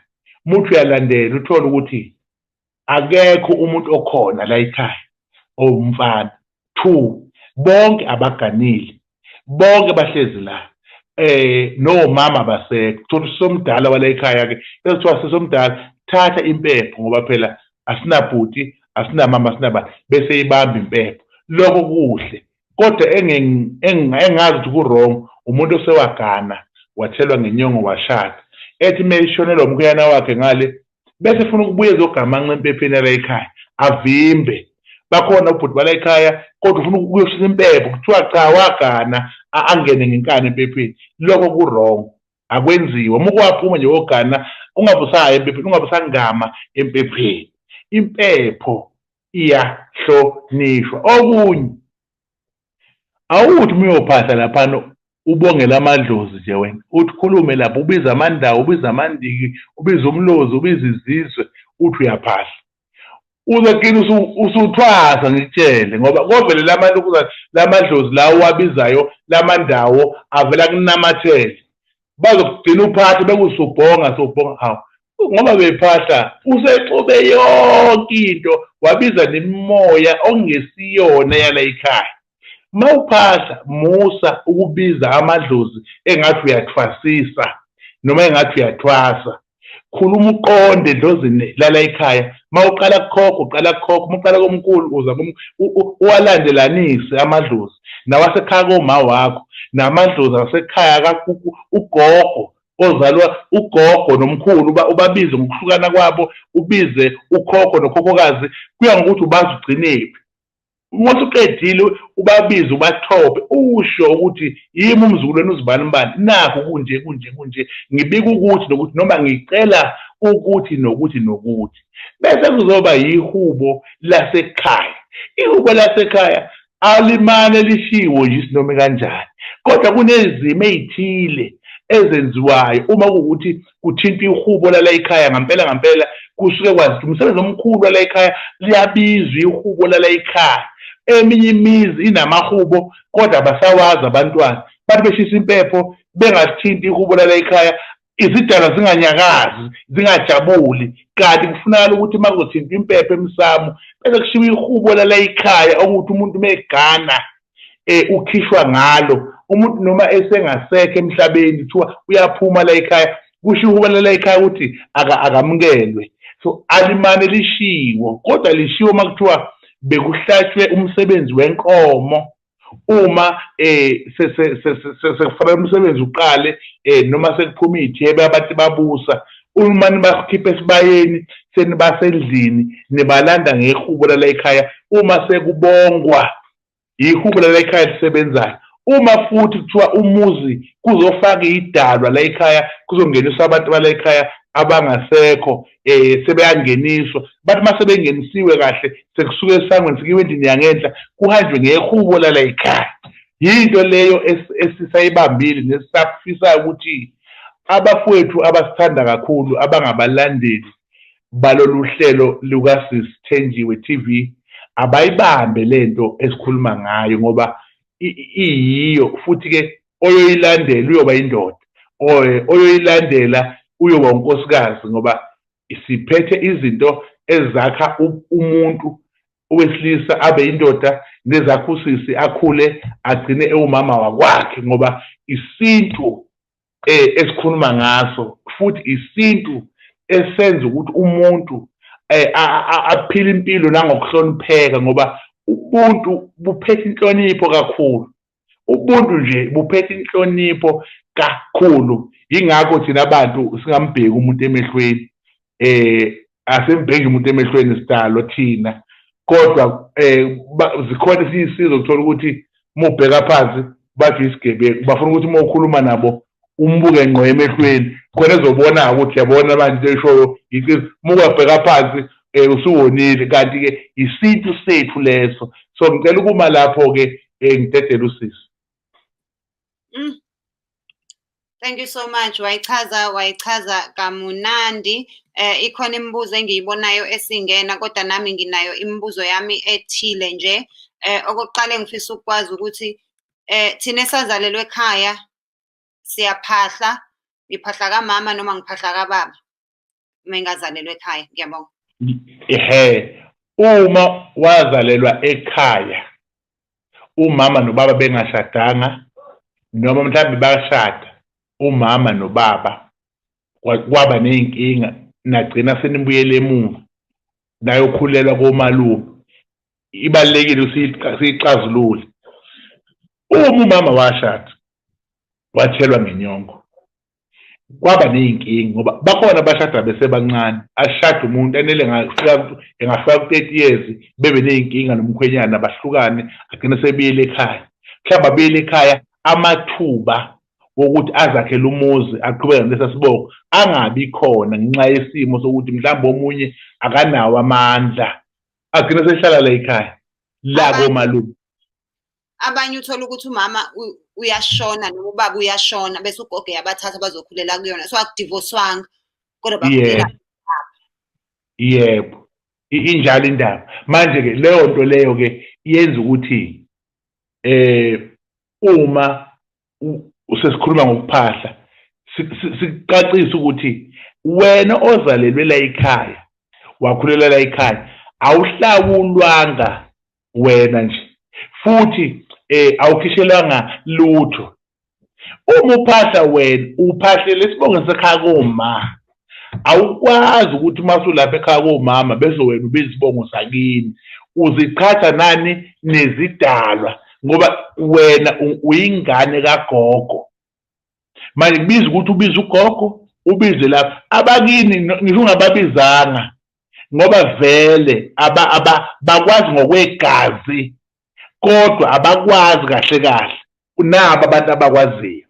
uma uthi uyalandela uthole ukuthi akekho umuntu okhona la ekhaya owumfana. 2, bonke abaganile, bonke bahlezi la, nomama abasekho. Uthola usomdala wala ekhaya-ke, ekuthiwa sisomdala, thatha impepho ngoba phela asinabhuti, asinamama, asinabani, bese ibamba impepho. Lokho kuhle, kodwa engazi ukuthi ku-wrong umuntu osewagana wathelwa ngenyongo washada, ethi uma eshonelwa umkhwenyana wakhe ngale, bese efuna ukubuya ezogamanxa empepheni yala ekhaya, avimbe. Bakhona ubhuti bala ekhaya, kodwa ufuna ukuyoshisa impepho, kuthiwa cha wagana, angene ngenkani empepheni. Lokho ku-wrong, akwenziwa. Uma ukwaphuma nje wogana, ungabe usaya empepheni, ungabe usangama empepheni. Impepho iyahlonishwa. Okunye, awuthi uma uyophahla laphana ubongela amadlozi nje wena, uthi khulume lapho, ubiza amandawo, ubiza amandiki, ubiza umlozi, ubiza izizwe, uthi uyaphahla. Uzogcina usuthwasa, ngikutshele, ngoba kovele lamadlozi lawo owabizayo, lamandawo avela kunamathele. Bazokugcina uphathe bekusubhonga, sobhonga, hawu, ngoba bephahla usexube yonke into, wabiza nemimoya okungesiyona yala ekhaya. Uma uphahla, musa ukubiza amadlozi engathi uyathwasisa noma engathi uyathwasa. Khuluma uqonde edlozini lala ekhaya. Uma uqala kukhokho, uqala kukhokho, uma uqala komkhulu uza uwalandelanise amadlozi nawasekhaya koma wakho, namadlozi asekhaya ugogo ozalwa ugogo nomkhulu, ubabize ngokuhlukana kwabo, ubize ukhokho nokhokhokazi, kuya ngokuthi ubazi ugcinephi. Uma usuqedile ubabize ubathobe, usho ukuthi yimi umzukulu wenu uzibani bani, nakhu kunje kunje kunje, ngibika ukuthi nokuthi, noma ngicela ukuthi nokuthi nokuthi. Bese kuzoba yihubo lasekhaya. Ihubo lasekhaya alimane lishiwo nje isinoma kanjani, kodwa kunezimo ey'thile ezenziwayo uma kuwukuthi kuthinta ihubo lala ekhaya. Ngampela ngampela kusuke kwazi ukuthi umsebenzi omkhulu wala ekhaya, liyabizwa ihubo lala ekhaya. Eminye imizi inamahubo kodwa abasawazi abantwana, bathi beshisa impepho bengathinti ihubo lala ekhaya, izidalwa zinganyakazi, zingajabuli, kanti kufunakala ukuthi uma kuzothintwa impepho emsamo bese kushiwo ihubo lala ekhaya, okuthi umuntu uma egana ukhishwa ngalo. Umuntu noma esengasekho emhlabeni kuthiwa uyaphuma la ekhaya, kusho ihubo lala ekhaya ukuthi akamukelwe. So alimane lishiwo, kodwa lishiwo uma kuthiwa bekuhlatshwe umsebenzi wenkomo, uma sekufanele umsebenzi uqale, noma sekuphuma iy'thebe abantu babusa, uma nibakhipha esibayeni senibasendlini nibalanda ngehubo lala ekhaya. Uma sekubongwa, ihubo lala ekhaya lisebenzayo. Uma futhi kuthiwa umuzi kuzofaka idalwa la ekhaya, kuzongeniswa abantu bala ekhaya abangasekho, sebeyangeniswa, bathi uma sebengenisiwe kahle sekusuke esangweni sekuyiwe endlini yangenhla, kuhanjwe ngehubo lala ekhaya. Yinto leyo esisayibambile nesisafisayo ukuthi abafowethu abasithanda kakhulu, abangabalandeli balolu hlelo lukaSis Thenjiwe TV, abayibambe lento esikhuluma ngayo, ngoba iyiyo futhi-ke. Oyoyilandela uyoba indoda, oyoyilandela uyoba unkosikazi, ngoba siphethe izinto ezakha umuntu owesilisa abe indoda, nezakha usisi akhule agcine ewumama wakwakhe, ngoba isintu esikhuluma ngaso futhi isintu esenza ukuthi umuntu aphile impilo nangokuhlonipheka, ngoba ubuntu buphethe inhlonipho kakhulu. Ubuntu nje buphethe inhlonipho kakhulu. Yingakho thina abantu singambheki umuntu emehlweni, asimbheki umuntu emehlweni sidalo thina, kodwa zikhona esinye isizwe uthola ukuthi uma ubheka phansi bathi isigebengu, bafuna ukuthi uma ukhuluma nabo umbuke ngqo emehlweni, khona ezobona ukuthi yabona manje into eshoyo iqiniso. Uma ungabheka phansi usuwonile, kanti-ke isintu sethu leso. So ngicela ukuma lapho-ke, ngidedele usisi. Thank you so much. Wayichaza kamunandi. Ikhona imibuzo engiyibonayo esingena, kodwa nami nginayo imibuzo yami ethile nje. Okokuqala engifisa ukukwazi ukuthi thina esazalelwe ekhaya siyaphahla, ngiphahla kamama noma ngiphahla kababa uma ngingazalelwa ekhaya? Ngiyabonga. Ehhe, uma wazalelwa ekhaya umama nobaba bengashadanga, noma mhlawumbe bashada umama nobaba kwaba ney'nkinga, nagcina senibuyele emuva nayokhulelwa komalume, ibalulekile siyixazulule. Uma umama washada wathelwa ngenyongo, kwaba ney'nkinga, ngoba bakhona abashada besebancane, ashade umuntu anele engafika ku-30 years bebe ney'nkinga nomkhwenyana, bahlukane, agcine sebuyele ekhaya. Mhlawumbe abuyele ekhaya, amathuba wokuthi azakhele umuzi aqhubeke nalesa sibongo angabi khona ngenxa yesimo sokuthi mhlawumbe omunye akanawo amandla, agcine sehlala la ekhaya la komalume. Abanye uthola ukuthi umama uyashona noma ubaba uyashona, bese ugogo yabathatha bazokhulela kuyona, so akudivoswanga kodwa bakhulela. Yebo, injalo indaba. Manje-ke leyo nto leyo-ke yenza ukuthi uma usesikhuluma ngokuphahla sicacise ukuthi wena ozalelwe la ekhaya, wakhulela la ekhaya, awuhlawulwanga wena nje, futhi awukhishelwanga lutho. Uma uphahla wena uphahlele isibongo sekhaya koma, awukwazi ukuthi uma usulapha ekhaya komama bese wena ubiza isibongo sakini. Uziqhatha nani nezidalwa, ngoba wena uyingane kagogo. Manje kubiza ukuthi ubize ugogo, ubize lapha abakini, ngisho ungababizanga, ngoba vele bakwazi ngokwegazi, kodwa abakwazi kahle kahle. Kunabo abantu abakwaziyo,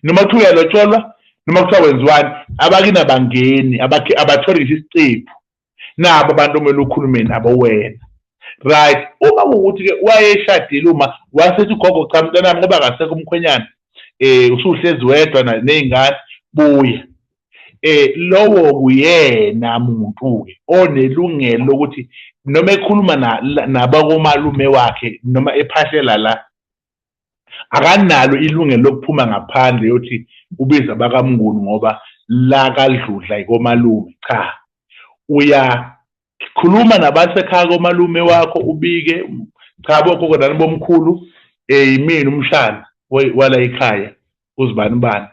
noma kuthiwa uyalotsholwa noma kuthiwa wenziwani, abakini abangeni, abatholi ngisho isicephu. Nabo abantu omele ukhulume nabo wena, right? Uma kuwukuthi-ke wayeshadile uma wasethi ugogo, cha mntanami, ngoba akasekho umkhwenyana, usuhlezi wedwa ney'ngane, buya. Lowo kuyena muntu-ke onelungelo lokuthi noma ekhuluma nabakomalume wakhe noma ephahlela la, akanalo ilungelo lokuphuma ngaphandle yothi ubiza abakamnguni ngoba la kadludla ikomalume. Cha, uyakhuluma nabasekhaya komalume wakho, ubike, cha bogogo nani bomkhulu, yimina umshana wala ekhaya uzibani bani,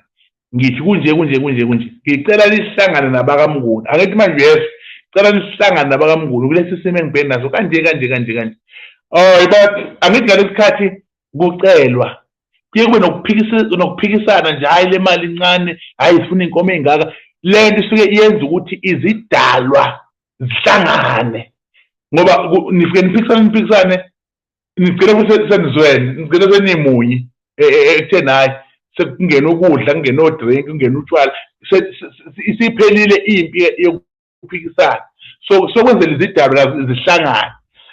ngithi kunje kunje kunje kunje, ngicela nihlangane nabakamnguni. Angithi manje uyezwa, cela nihlangane nabakamnguni kulesi simo engibhekene naso kanje kanje kanje kanje. Oh, angithi ngalesi sikhathi kucelwa kuye kube nokuphikisana nje, hhayi le mali incane, hhayi sifuna iy'nkomo ey'ngaka. Le nto isuke iyenza ukuthi izidalwa zihlangane, ngoba nifike niphikisane niphikisane, nigcine futhi senizwene, nigcine senimunye ekutheni hhayi sekungena ukudla, kungena o-drink, kungena utshwala, isiphelile impi yokuphikisana. So sokwenzela izidalwa zihlangane.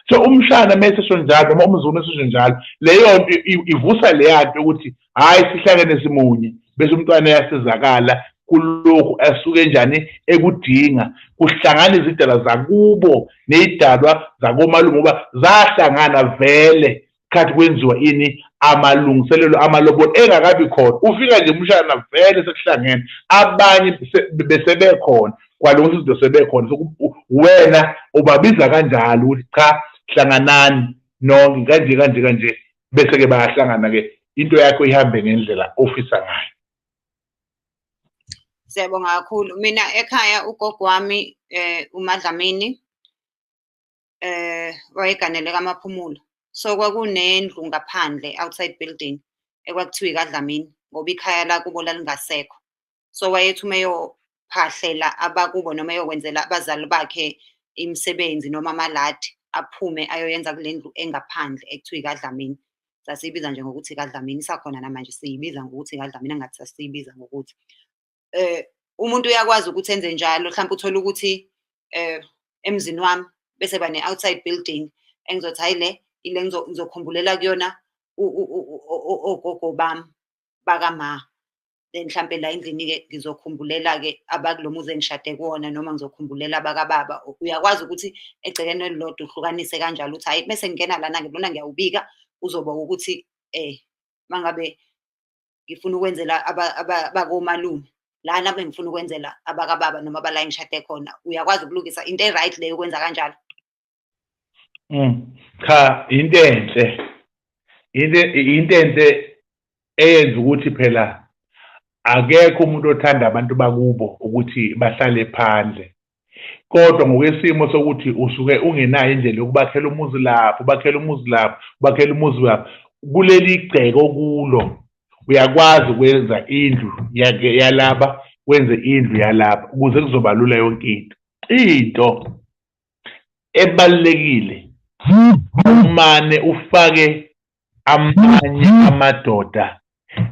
So umshana mese njalo noma umzukulu mese njalo, leyo nto ivusa leya nto ukuthi hhayi sihlangene simunye, bese umntwana uyasizakala kulokhu asuke njani ekudinga. Kuhlangana izidalwa zakubo ney'dalwa zakomalume, ngoba zahlangana vele. khathi kwenziwa ini amalungiselelo amalobolo engakabi khona. Ufika nje umshana vele sekuhlangene abanye besebekhona, kwalungisa izinto sebekhona. So wena ubabiza kanjalo ukuthi cha, hlanganani nonke kanje kanje kanje, bese-ke bayahlangana-ke, into yakho ihambe ngendlela ofisa ngayo. Siyabonga kakhulu. Mina ekhaya ugogo wami uMadlamini wayeganele kaMaphumulo. So kwakunendlu ngaphandle, outside building, ekwakuthiwa ikaDlamini ngoba ikhaya lakubo lalingasekho. So wayethi uma eyophahlela abakubo noma eyokwenzela abazali bakhe imisebenzi noma amaladi, aphume ayoyenza kule ndlu engaphandle ekuthiwa ikaDlamini. Sasiyibiza nje ngokuthi ikaDlamini, isakhona namanje siyibiza ngokuthi ikaDlamini, engathi sasiyibiza ngokuthi. Umuntu uyakwazi ukuthi enze njalo, mhlawumpe uthole ukuthi emzini wami bese ba ne-outside building engizothi hhayi le ile ngizokhumbulela kuyona ogogo bami bakama. Then mhlampe la endlini-ke ngizokhumbulela-ke abakulo muzi engishade kuwona noma ngizokhumbulela abakababa. Uyakwazi ukuthi egcekeni elilodwa uhlukanise kanjalo ukuthi hhayi bese ngingena lana-ke lona ngiyawubika uzoba ukuthi uma ngabe ngifuna ukwenzela abakomalume lana bengifuna ukwenzela abakababa noma abala engishade khona. Uyakwazi ukulungisa into e-right leyo ukwenza kanjalo? Cha, into enhle, into enhle eyenza ukuthi phela akekho umuntu othanda abantu bakubo ukuthi bahlale phandle, kodwa ngokwesimo sokuthi usuke ungenayo indlela yokubakhela umuzi lapho, ubakhela umuzi lapho, ubakhela umuzi lapho kuleli gceke okulo, uyakwazi ukwenza indlu yalaba, wenze indlu yalaba ukuze kuzoba lula yonke into. Into ebalulekile, umane ufake amanye amadoda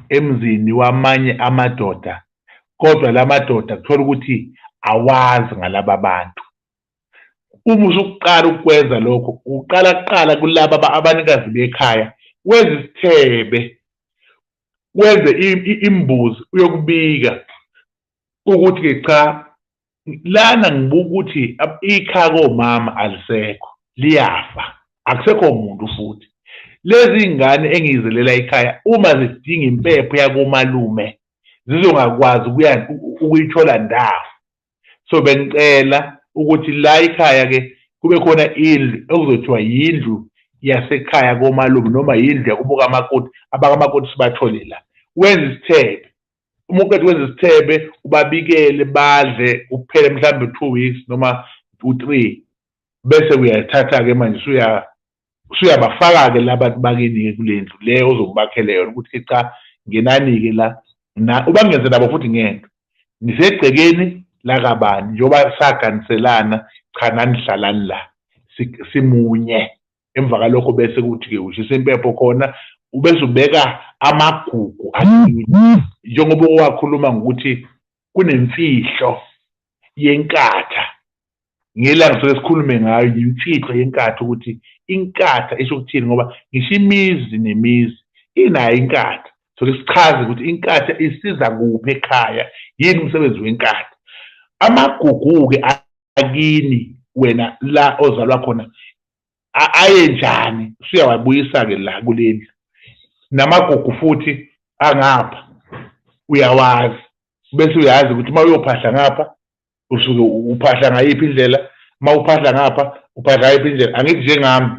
emzini wamanye amadoda, kodwa la madoda kuthola ukuthi awazi ngalaba bantu. Uma usuqala ukwenza lokho, uqala kuqala kulaba abanikazi bekhaya, wenze isithebe, wenze imbuzi, uyokubika ukuthi-ke cha, lana ngibuka ukuthi ikhaya komama alisekho, liyafa, akusekho muntu futhi. Lezi ngane engiyizelela ekhaya uma zidinga impepho yakomalume zizongakwazi ukuya ukuyithola ndawo. So bengicela ukuthi la ekhaya-ke kube khona indlu okuzothiwa yindlu yasekhaya komalume noma yindlu yakubo kamakoti, abakamakoti sibathole la. Wenze isithebe, uma uqeda ukwenza isithebe ubabikele badle kuphele mhlawumbe 2 weeks noma u-3, bese uyathatha-ke manje usuyabafaka-ke labantu bakini-ke kule ndlu le ozokubakhele yona ukuthi cha, ngenani-ke la, ubangenze nabo futhi ngento nisegcekeni lakabani njengoba saganiselana, cha nanihlalani la simunye. Emva kalokho bese kuthi-ke ushisa impepho khona, ubese ubeka amagugu akini, njengoba owakhuluma ngokuthi kunemfihlo yenkatha. Ngelanga soke sikhulume ngayo imfihlo yenkatha, ukuthi inkatha isho ukuthini, ngoba ngisho imizi nemizi inayo inkatha. Soke sichaze ukuthi inkatha isiza kuphi ekhaya, yini umsebenzi wenkatha. Amagugu-ke akini wena la ozalwa khona aye njani, usuyawabuyisa-ke la kule ndlu. Namagugu futhi angapha uyawazi, bese uyazi ukuthi uma uyophahla ngapha usuke uphahla ngayiphi indlela, uma uphahla ngapha uphahla ngayiphi indlela. Angithi njengami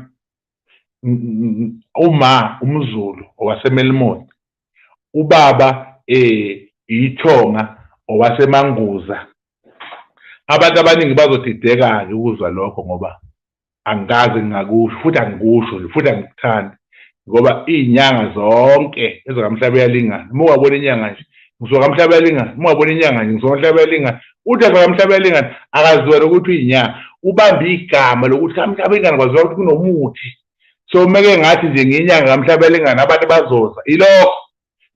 uma umZulu owaseMelmoth, ubaba ithonga owaseManguza. Abantu abaningi bazodideka-ke ukuzwa lokho, ngoba angikaze ngingakusho futhi angikusho nje futhi angikuthandi, ngoba iy'nyanga zonke ezakaMhlabuyalingana, uma ungabona inyanga nje ngisuka kaMhlabuyalingana, uma ungabona inyanga nje ngisuka kaMhlabuyalingana, uthi kaMhlabuyalingana akaziwa nokuthi uyinyanga, ubambe igama lokuthi kaMhlabuyalingana kwaziwa ukuthi kunomuthi. So meke ngathi nje ngiyinyanga kaMhlabuyalingana abantu bazoza ilokho,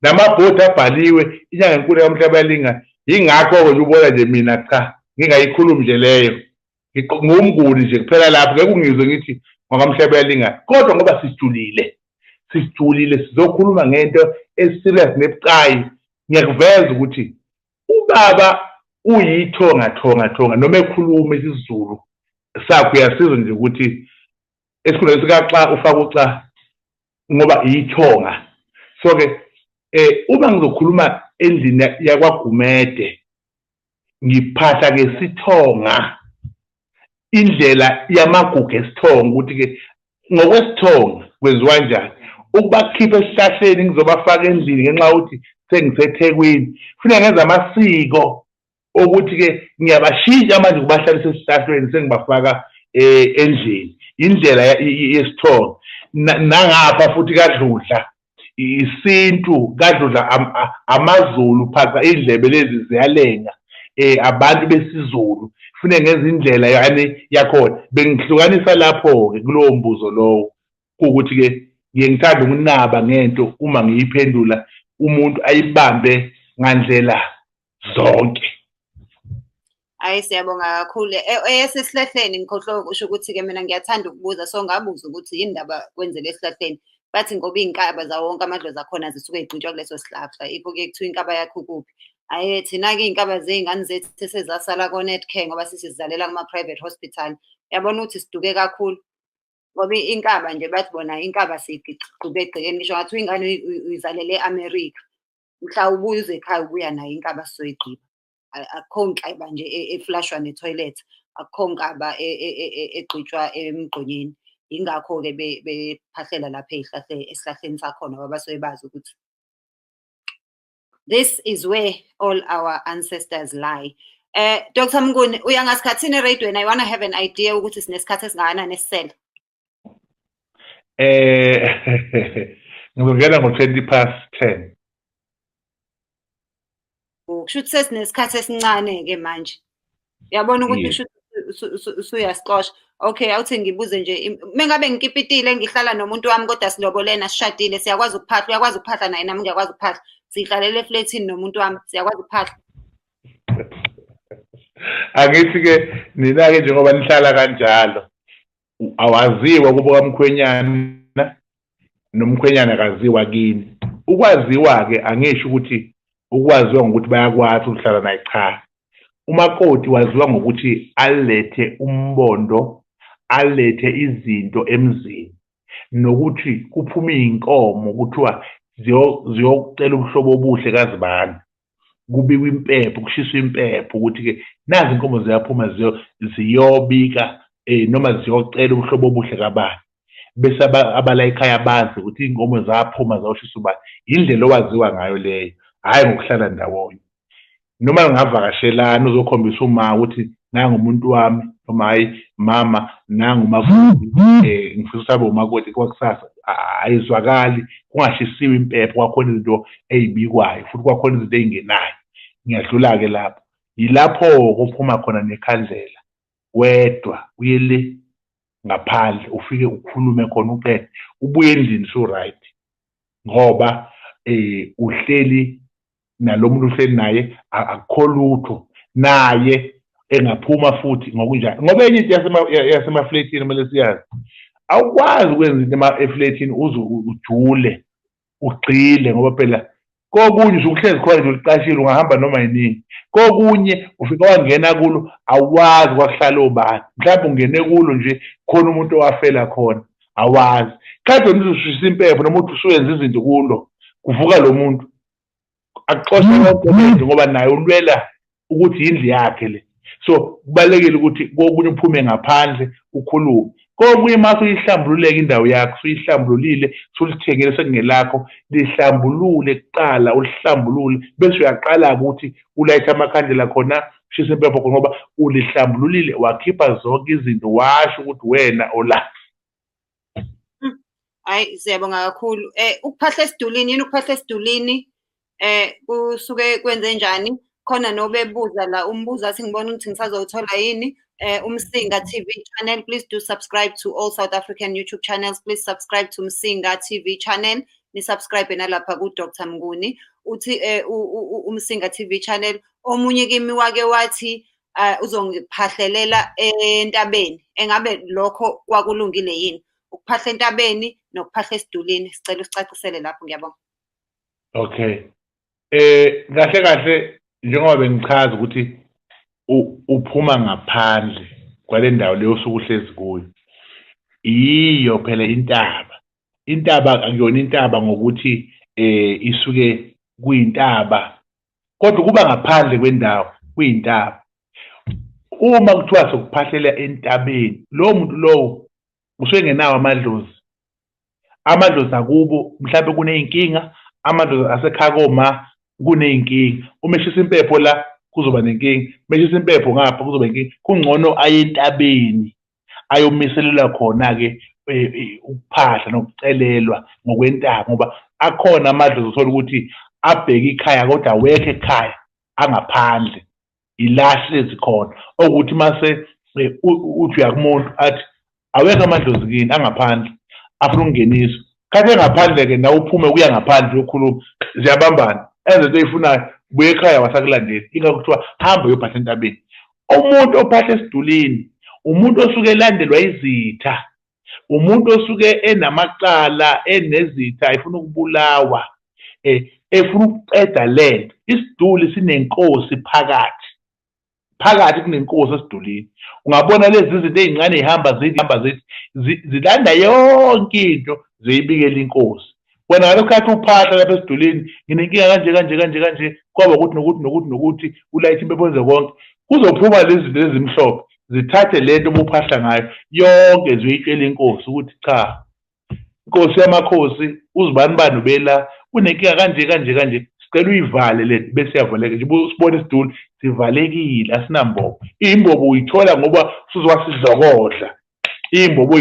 namabhodi abhaliwe inyanga enkulu kaMhlabuyalingana. Yingakho-ke nje ubona nje mina cha ngingayikhulumi nje leyo, ngumnguni nje kuphela lapho, ngeke ungizwe ngithi ngwaKaMhlabuyalingana, kodwa ngoba sijulile, sijulile sizokhuluma ngento e-serious nebucayi. Ngiyakuveza ukuthi ubaba uyithonga thonga thonga, noma ekhuluma isiZulu sakhe uyasizwa nje ukuthi esikhundleni sikaxa ufaka uca. Ngoba ithonga. So ke uma ngizokhuluma endlini yakwaGumede, ngiphahla ngesithonga, indlela yamagugu esithonga, ukuthi-ke ngokwesithonga kwenziwa kanjani ukubakhipha esihlahleni, ngizobafaka endlini ngenxa yokuthi sengiseThekwini. Kufuneka ngenze amasiko okuthi-ke ngiyabashintsha manje ukubahlalisa esihlahleni, sengibafaka endlini, indlela yesithonga. Nangapha futhi kaDludla, isintu kaDludla, amaZulu, phaqa indlebe lezi ziyalenga, abantu besiZulu kufuneka ngenze indlela yani yakhona. Bengihlukanisa lapho-ke kulowo mbuzo lowo, kuwukuthi-ke ngiye ngithanda ukunaba ngento uma ngiyiphendula, umuntu ayibambe ngandlela zonke. Hayi, siyabonga kakhulu. Eyesesihlahleni ngikhohlwe ukusho ukuthi-ke mina ngiyathanda ukubuza, so ngabuza ukuthi yini ndaba kwenzele esihlahleni. Bathi ngoba iy'nkaba zawo wonke amadlozi akhona zisuke y'gqitshwa kuleso sihlahla, yikho kuye kuthiwa inkaba yakho ikuphi. Hhayi, thina-ke iy'nkaba zey'ngane zethu sesezasala ko-Netcare ngoba sesizizalela kuma-private hospital. Uyabona ukuthi siduke kakhulu, ngoba inkaba nje bathi bona inkaba siyigqube egcekeni, ngisho ngathiwa ingane uyizalele e-America, mhla ubuya uze ekhaya ubuya nayo inkaba sizoyigqiba. Akukho nkaba nje eflashwa ne-toilet, akukho nkaba egqitshwa emgqonyeni. Yingakho-ke bephahlela lapha esihlahleni sakhona, ngoba basuke bazi ukuthi this is where all our ancestors lie. Dr. Mnguni, uya ngasikhathini eradiweni? I wanna have an idea ukuthi sinesikhathi esingakanani esisele. Ngizongena ngo-10:20. Kusho ukuthi sesinesikhathi esincane-ke manje. Uyabona ukuthi kusho ukuthi usuyasixosha. Okay, awuthi ngibuze nje, mengabe ngikipitile ngihlala nomuntu wami kodwa silobolene, asishadile, siyakwazi ukuphahla? Uyakwazi ukuphahla naye, nami ngiyakwazi ukuphahla. Siyihlalele eflethini nomuntu wami, siyakwazi ukuphahla? Angithi-ke nina-ke njengoba nihlala kanjalo, awaziwa kubo kamkhwenyana, nomkhwenyana akaziwa kini. Ukwaziwa-ke angisho ukuthi ukwaziwa ngokuthi bayakwazi ukuhlala naye, cha. Umakoti waziwa ngokuthi alethe umbondo, alethe izinto emzini, nokuthi kuphume iy'nkomo kuthiwa ziyocela ubuhlobo obuhle kazibani, kubikwa impepho, kushiswa impepho ukuthi-ke nazi inkomo ziyaphuma ziyobika noma ziyocela ubuhlobo obuhle kabani, bese abala ekhaya bazi ukuthi iy'nkomo zaphuma zayoshisa ubani. Indlela owaziwa ngayo leyo, hhayi ngokuhlala ndawonye. Noma ngavakashelana uzokhombisa uma ukuthi nangu umuntu wami, noma hhayi mama nangu umakoti, ngifisa ukuthi abe umakoti kwakusasa, ayizwakali kungashisiwe impepho, kwakhona izinto ey'bikwayo futhi kwakhona izinto ey'ngenayo. Ngiyadlula-ke lapho, yilapho kophuma khona nekhandlela wedwa, uye le ngaphandle ufike ukhulume khona, uqede ubuye endlini usu-right, ngoba uhleli nalo muntu uhleli naye, akukho lutho, naye engaphuma futhi ngokunjalo. Ngoba enye into yasemafletini kumele siyazi, awukwazi ukwenza into efletini uze ujule ugxile, ngoba phela kokunye usukuhlezi khona nje uliqashile, ungahamba noma yinini. Kokunye ufike wangena kulo awazi kwakuhlala obani, mhlawumbe ungene kulo nje khona umuntu owafela khona, awazi. Kade wena uzoshisa impepho noma uthi usuyenza izinto kulo, kuvuka lo muntu akuxoshe yonke lento, ngoba naye ulwela ukuthi yindlu yakhe le. So kubalulekile ukuthi kokunye uphume ngaphandle ukhulume. Kokunye uma usuyihlambululeka indawo yakho, usuyihlambululile, usulithengile sekungelakho, lihlambulule kuqala, ulihlambulule, bese uyaqala-ke ukuthi ulayithe amakhandlela khona, ushise impepho khona, ngoba ulihlambululile, wakhipha zonke izinto, washo ukuthi wena ola. Hayi, siyabonga kakhulu. Ukuphahla esidulini, yini ukuphahla esidulini? Kusuke kwenze njani? Khona nobebuza la umbuzo athi ngibona ukuthi ngisazowuthola yini. Umsinga TV channel, please do subscribe to all South African YouTube channels. Please subscribe to Msinga TV channel. Ni subscribe nalapha ku Dr. Mnguni. Uthi Umsinga TV channel, omunye kimi wake wathi uzongiphahlelela entabeni. Engabe lokho kwakulungile yini? Ukuphahla entabeni nokuphahla esidulini, sicela usicacisele lapho, ngiyabonga. Okay. Kahle kahle njengoba bengichaza ukuthi uphuma ngaphandle kwale ndawo leyo osuke uhlezi kuyo, yiyo phela intaba. Intaba akuyona intaba ngokuthi isuke kuyintaba, kodwa kuba ngaphandle kwendawo kuyintaba. Uma kuthiwa sokuphahlela entabeni, lowo muntu lowo usuke engenawo amadlozi. Amadlozi akubo mhlawumbe kuney'nkinga, amadlozi asekhaya koma kuney'nkinga. Uma eshisa impepho la kuzoba nenkinga, uma eshisa impepho ngapha kuzoba inkinga. Kungcono aye entabeni ayomiselelwa khona-ke ukuphahla nokucelelwa ngokwentaba, ngoba akhona amadlozi othola ukuthi abheke ikhaya kodwa awekho ekhaya, angaphandle, ila hlezi khona. Okuthi mase uthi uya kumuntu athi awekho amadlozi kini, angaphandle, afuna ukungeniswa. Khathi engaphandle-ke nawe uphume uya ngaphandle uyokhuluma, ziyabambana, enze into oyifunayo, buye ekhaya wasakulandeli. Ingakho kuthiwa hamba uyophahla entabeni. Umuntu ophahla esidulini umuntu osuke elandelwa izitha, umuntu osuke enamacala, enezitha, efuna ukubulawa, efuna ukuqeda lento. Isiduli sinenkosi phakathi, phakathi kunenkosi esidulini. Ungabona lezi zinto ey'ncane ey'hamba zihamba zithi zilanda yonke into ziyibikela inkosi. Wena ngalokhu khathi uphahla lapha esidulini, nginenkinga kanje kanje kanje kanje, kwaba ukuthi nokuthi nokuthi nokuthi, ulayithe impepho wenze konke, kuzophuma lezi zinto ezimhlophe zithathe lento obuphahla ngayo yonke ziyoyitshela inkosi ukuthi cha, inkosi yamakhosi uzibanibani ubela unenkinga kanje kanje kanje, sicela uyivale le, bese iyavaleka nje. Usibone isiduli sivalekile, asinambobo. Imbobo uyithola ngoba usuzowasidlokodla imbobo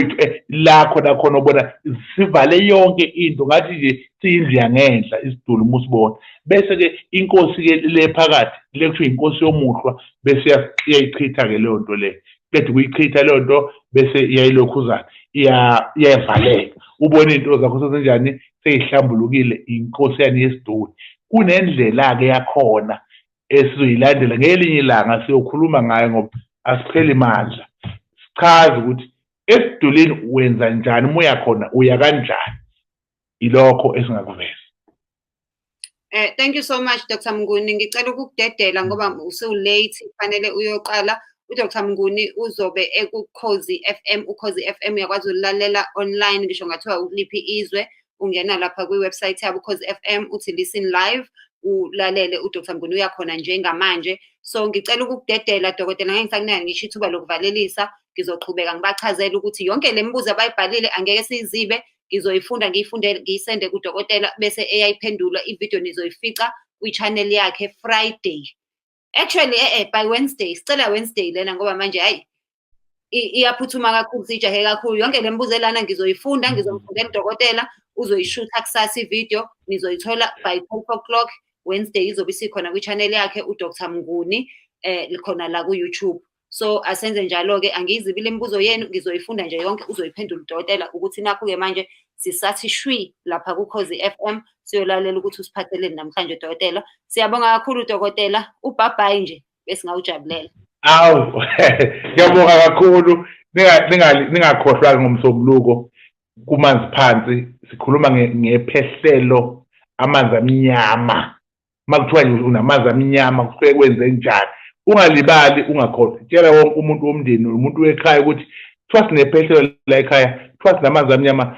la khona khona ubona sivale yonke into, ngathi nje siyindlu yangenhla isiduli uma usibona. Bese-ke inkosi-ke le phakathi le kuthiwa inkosi yomuhlwa, bese iyayichitha-ke leyo nto leyo. Qeda ukuyichitha leyo nto, bese iyayilokhuzana, iyavaleka, ubone iy'nto zakho sezinjani, seyihlambulukile inkosi yani yesiduli. Kunendlela-ke yakhona esizoyilandela ngelinye ilanga, siyokhuluma ngayo ngoba asipheli mandla. Sichaze ukuthi esidulini wenza njani, uma uya khona uya kanjani. Ilokho esingakuveza. Thank you so much, Dr. Mnguni. Ngicela ukukudedela ngoba usu-late, kufanele uyoqala. UDr Mnguni uzobe ekuKhozi FM. UKhozi FM uyakwazi ukulalela online ngisho ngathiwa ukuliphi izwe. Ungena lapha kwi-website yabo Ukhozi FM, uthi listen live, ulalele uDr Mnguni uyakhona njengamanje. So ngicela ukukudedela dokotela, ngeke ngisakunika ngisho ithuba lokuvalelisa. Ngizoqhubeka ngibachazele ukuthi yonke le mibuzo abayibhalile angeke siyizibe, ngizoyifunda ngiyifundele ngiyisende kudokotela bese eyayiphendula. Ividiyo nizoyifica kwi-channel yakhe Friday. Actually by Wednesday, sicela Wednesday lena ngoba manje hayi iyaphuthuma kakhulu, sijahe kakhulu. Yonke le mibuzo elana ngizoyifunda, ngizomfundela udokotela, uzoyishutha kusasa ividiyo, nizoyithola by 12 o'clock Wednesday, izobe isikhona kwi-channel yakhe uDr Mnguni khona la ku-YouTube. So asenze njalo-ke, angiyizibile imibuzo yenu, ngizoyifunda nje yonke, uzoyiphendula udokotela ukuthi nakhu-ke manje sisathi shwi lapha kuKhozi FM, siyolalela ukuthi usiphatheleni namhlanje dokotela. Siyabonga kakhulu dokotela, ubhabhayi nje besingawujabulela. Awu, ngiyabonga kakhulu. Ningakhohlwa ngomsombuluko kumanzi phansi, sikhuluma ngephehlelo amanzi amnyama. Uma kuthiwa nje unamanzi amnyama kusuke kwenze njani? Ungalibali, ungakhohlwa. Tshela wonke umuntu womndeni, umuntu wekhaya ukuthi kuthiwa sinephehlelo la ekhaya, kuthiwa sinamanzi amnyama,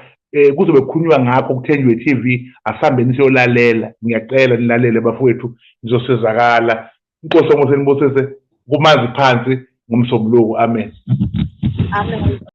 kuzobe kukhulunywa ngakho kuThenjiwe TV, asihambeni siyolalela. Ngiyacela nilalele bafowethu, nizosizakala. Inkosi yomusa inibusise, kumanzi phansi ngomsombuluko. Amen. Amen.